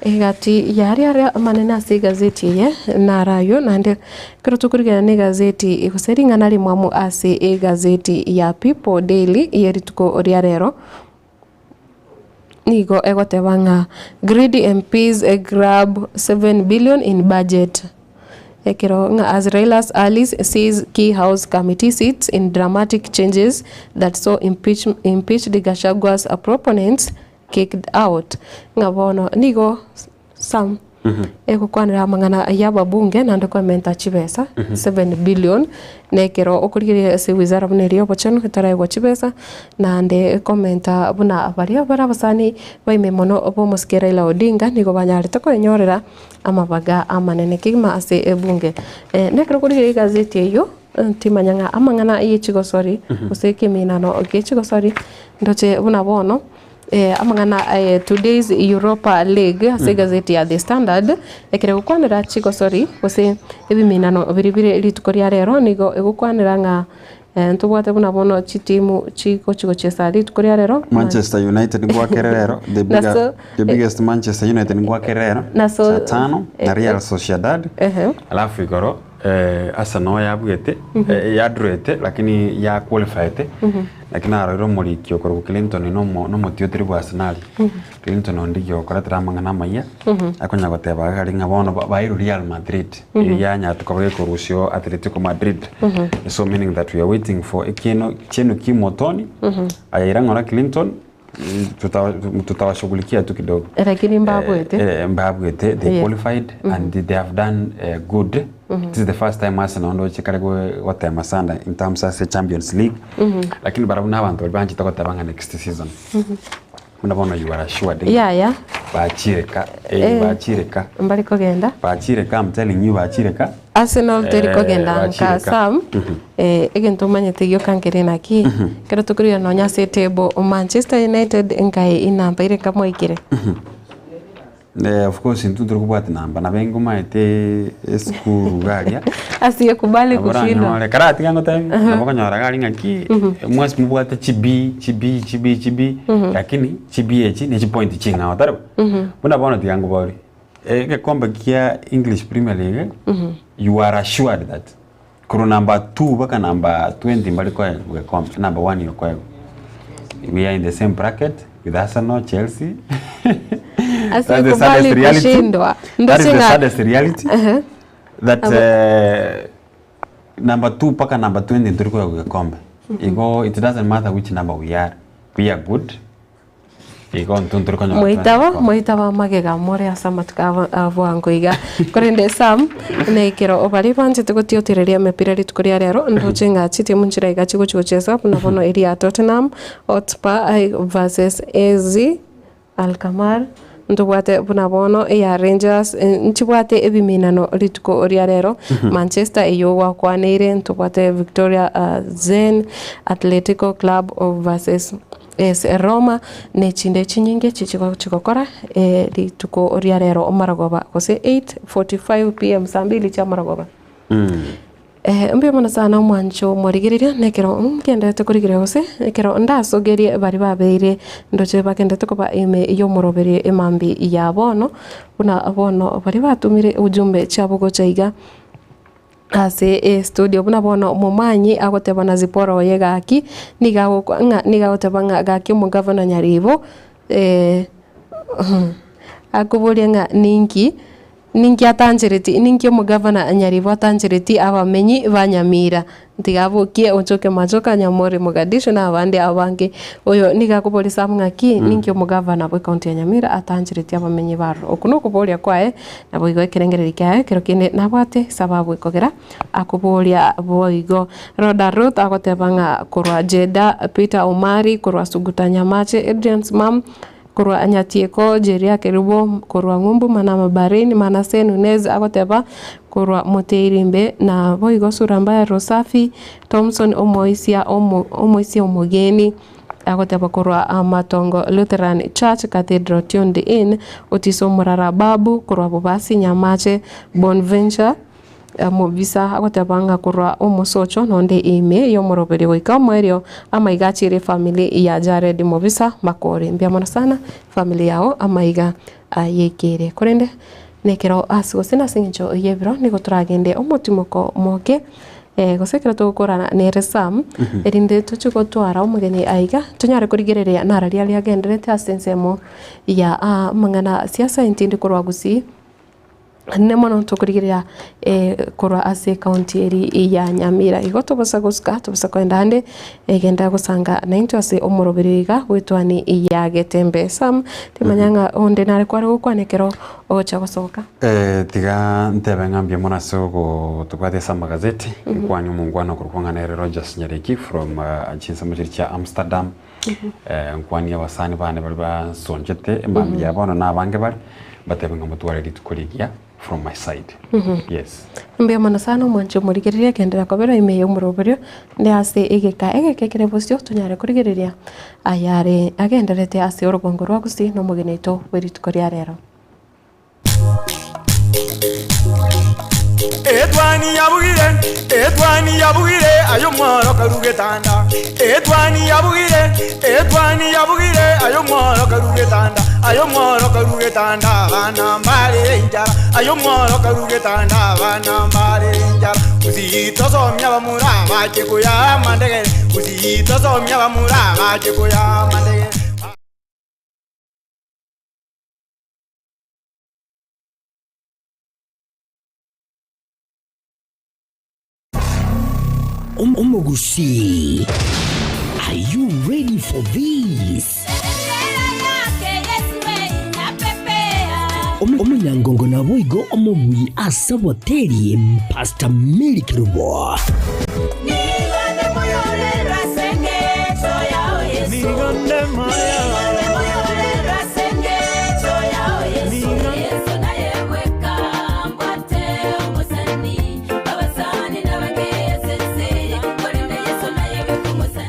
Egati y'aria aria amanene ase egazeti eye naro ayio, naende ekero tokorigereria na egazeti gose ring'ana rimwamu ase egazeti ya People Daily ye rituko ria rero, nigo egoteba ng'a greedy MPs grab 7 billion in budget. Ekero ng'a as Raila's allies seize key house committee seats in dramatic changes that saw impeach, impeached Gachagua's proponents kicked out. Ng'a bono nigo some. Egokwanera amang'ana y'ababunge naende koementa chibesa 7 billion na ekero okorigereria ase wizara buna eria y'obochenu etaraegwa chibesa naende ekomenta buna baria bare abasani baime mono b'omosike Raila Odinga nigo banyarete koenyorera amabaga amanene kegima ase ebunge. Na ekero okorigereria egazeti eyio timanya ng'a amang'ana ye chigosori gose ekeminano gie chigosori ndoche buna bono. Amang'ana aye Today's Europa League ase egazeti ya The Standard, ekere gokwanera chigosori gose ebiminano biria bire rituko ria rero nigo egokwanera ng'a ntobwate buna bono chitimu chigochi gochiesa rituko ria rero. Manchester United ngwakere rero, the bigger, Naso the biggest Manchester United ngwakere rero Naso saa tano na Real Sociedad alafu igoro Arsenal yabuete yadurete lakini ya qualified lakini narorire omoriki okorokwa Clinton nomo nomotioteri bwa Arsenal Clinton Ondigi okoretera amang'ana amaya akonya goteba iga aria ng'a bono bairwe Real Madrid eyio yanyarete koba gekorusio Atletico Madrid so meaning that we are waiting for ekieno chieno kimotoni aye ira ng'ora Clinton Tutawashughulikia tu kidogo. Lakini mbabwete. Eh, mbabwete they Yeah. qualified and they have done good. This is the first time Arsenal ndoche kare gotema sana in terms ase Champions League. Lakini barabwo na abanto baria banchete goteba ng'a next season. Buna bono you are assured. Yaya. Bachire ka, eh, bachire ka. Mbari kogenda. Bachire ka, I'm telling you bachire ka. Arsenal teri kogenda Eh, nka bachireka. Sam, egento omanyete gioka nkere naki, ekero tokorigia nonya ase etable, Manchester United nkae inamba ere nkamoikire. Eh, of course intwe tori kobwati namba nabo engomaete esukuru iga aria. Asiyekubali Nabo kushindwa. oranyore karatiga ngotebi, nabo okonyora iga aria ng'aki, mwensi mobwate chi B, chi B, chi B, chi B, lakini chi B echi ne chipoint ching'ao tari bo? Buna bono tiga nkoborie. Egekombe kia English Premier League, you are assured that korwa number 2 mpaka number 20 mbari koegwa gekombe, number 1 okoegwa. We are in the same bracket with Arsenal, Chelsea. That's the Asiyekubali saddest reality. kushindwa. That is the Ndoche ng'a- saddest reality. That number 2 mpaka number 20 nturi koegwa gekombe. Igo it doesn't matter which number we are. We are good. Igo intwe ntori konyora Moitaba, twende moitaba magega more ase amatuko abo a bwango iga. Korende Sam, na ekero baria banchete gotiotereria emepira rituko ria rero, ndoche ng'a chitimu nchire iga chigochi gochesa buna bono eria ya Tottenham Hotspur versus AZ Alkmaar, ntobwate buna bono eya Rangers, nchibwate ebiminano rituko ria rero, Manchester eyio gwakwaneire, ntobwate Victoria Zen Atletico Club versus. Ase Roma, ne chinde chinyinge chigochi gokora rituko ria rero omaragoba gose 8:45 pm saa mbili chia amarogoba. Mbuya mono sana omwancho omorigereria na ekero ngenderete korigereria gose ekero ndasogerie baria babeire ndoche bagenderete koba ime y'omoroberi emambia ya bono, buna bono baria batomire ujumbe chiabo gocha iga. Ase estudio buna bono omomanyi agoteba na Zipporah oye gaki, nigo agokwa ng'a nigo agoteba ng'a gaki omogavana Nyaribo akoboria ng'a ninki, ninki atanchereti ninki omogavana Nyaribo atanchereti abamenyi ba Nyamira. Tiga abokie Ochoke Machoka, Nyamori Mogadishu na abande abange. Oyo nigo akoboria Sam ng'aki ninki omogavana bw'ecounty ya Nyamira atanchereti abamenyi baroro. Oko nokoboria kwaye Naboigo ekerengererio kiaye ekero kende nabwate esababu ekogera akoboria boigo. Rhoda Ruth agoteba ng'a korwa Jeddah, Peter Omari korwa Suguta Nyamache, Adrian Simam korwa Nyatieko, Jeria Kerubo korwa Ng'umbu Manama Bahrain, Manase Nunez agoteba korwa Moteirimbe, na boigo Sura Mbaya Rosafi, Thomson Omoisia omo Omoisia Omogeni. Agoteba korwa Amatongo Lutheran Church Cathedral Tuned In, Otiso Omorara Babu korwa Bobasi Nyamache, Bonventure Mobisa agoteba ng'a korwa omosocho nonde ime y'omoroberio goika omoerio amaiga achiire efamiri ya Jared Mobisa Makori. Mbuya mono sana efamiri yao amaiga ayekeire. Korende nekero ase gose nase eng'encho y'ebiro nigo toragende omotimoko moke. Gose ekero togokorana nere Sam, erinde tochie gotwara omogeni aiga, tonyare korigereria nararia aria agenderete ase ensemo ya amang'ana siasa intindi korwa Gusii. Anene mono tokorigereria korwa ase ekaunti eri ya Nyamira. Igo tobosa gosuka, tobosa koenda ande, genda gosanga naintwe ase omoroberi iga bw'etwani ya Getembe. Sam, timanya ng'a onde nare kware gokwana ekero ogocha gosoka. Tiga ntebe ng'a mbuya mono ase ogotobwatia ase amagazeti, nkwane omongwana okorokwa ng'a nere Rogers Nyariki from chinsemo chiria chia Amsterdam, Nkwanie abasani bane baria bansonchete emambia ya bono na abange bare, mbatebe ng'a motware rituko rigiya from my side. Yes. Mbuya mono sana omwanchi omorigereria genderera kobera ime y'omoroberio nde ase egeka egeke kere bosio tonyare korigereria ayare agendererete ase orogongo rwa Gusii na omogeni oito bwe rituko ria rero. Etwani yabugire, etwani yabugire, aye omworo karu getanda. Etwani yabugire, etwani yabugire, aye omworo karu getanda. Aye omworo karu getanda, abana mbare enchara. Aye omworo karu getanda, abana mbare enchara. Gusii tosomia abamura bache koyaa amandegere, Gusii tosomia abamura bache koyaa amandegere. Omogusii, are you ready for this? Omonyangongo naboigo omobui ase oboteri Pastor Mary Kerubo.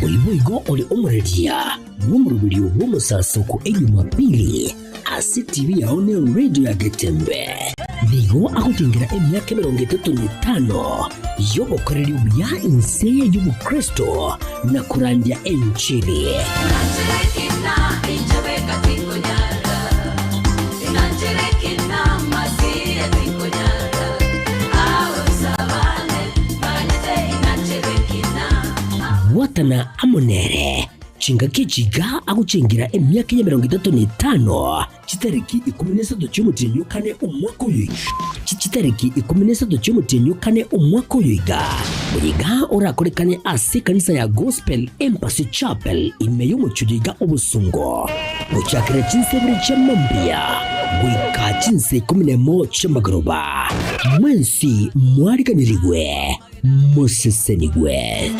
Oyo boigo ore omoreria bw'omoroberio bw'omosasoko Ejumapili ase TV yao ne radio ya Getembe. Nigo agotengera emiaka emerongo etato na etano y'obokoreri obuya inse y'obokristo na korandia enchili. Bwatana amo nere chingaki echi iga agochengera emiaka y'emerongo etato na etano, chitariki ikomi na isato chi'omotienyi o kane omwaka oyo Chitariki ikomi na isato chi'omotienyi o kane omwaka oyo iga, oyo iga orakorekane ase ekanisa ya Gospel Embassy Chapel ime y'omochie oyo iga obosongo, gochakera chinsa ibere chia mambia goika chinsa ikomi na emo chi'amagoroba. Mwensi mwariganirigwe, mosesenigwe.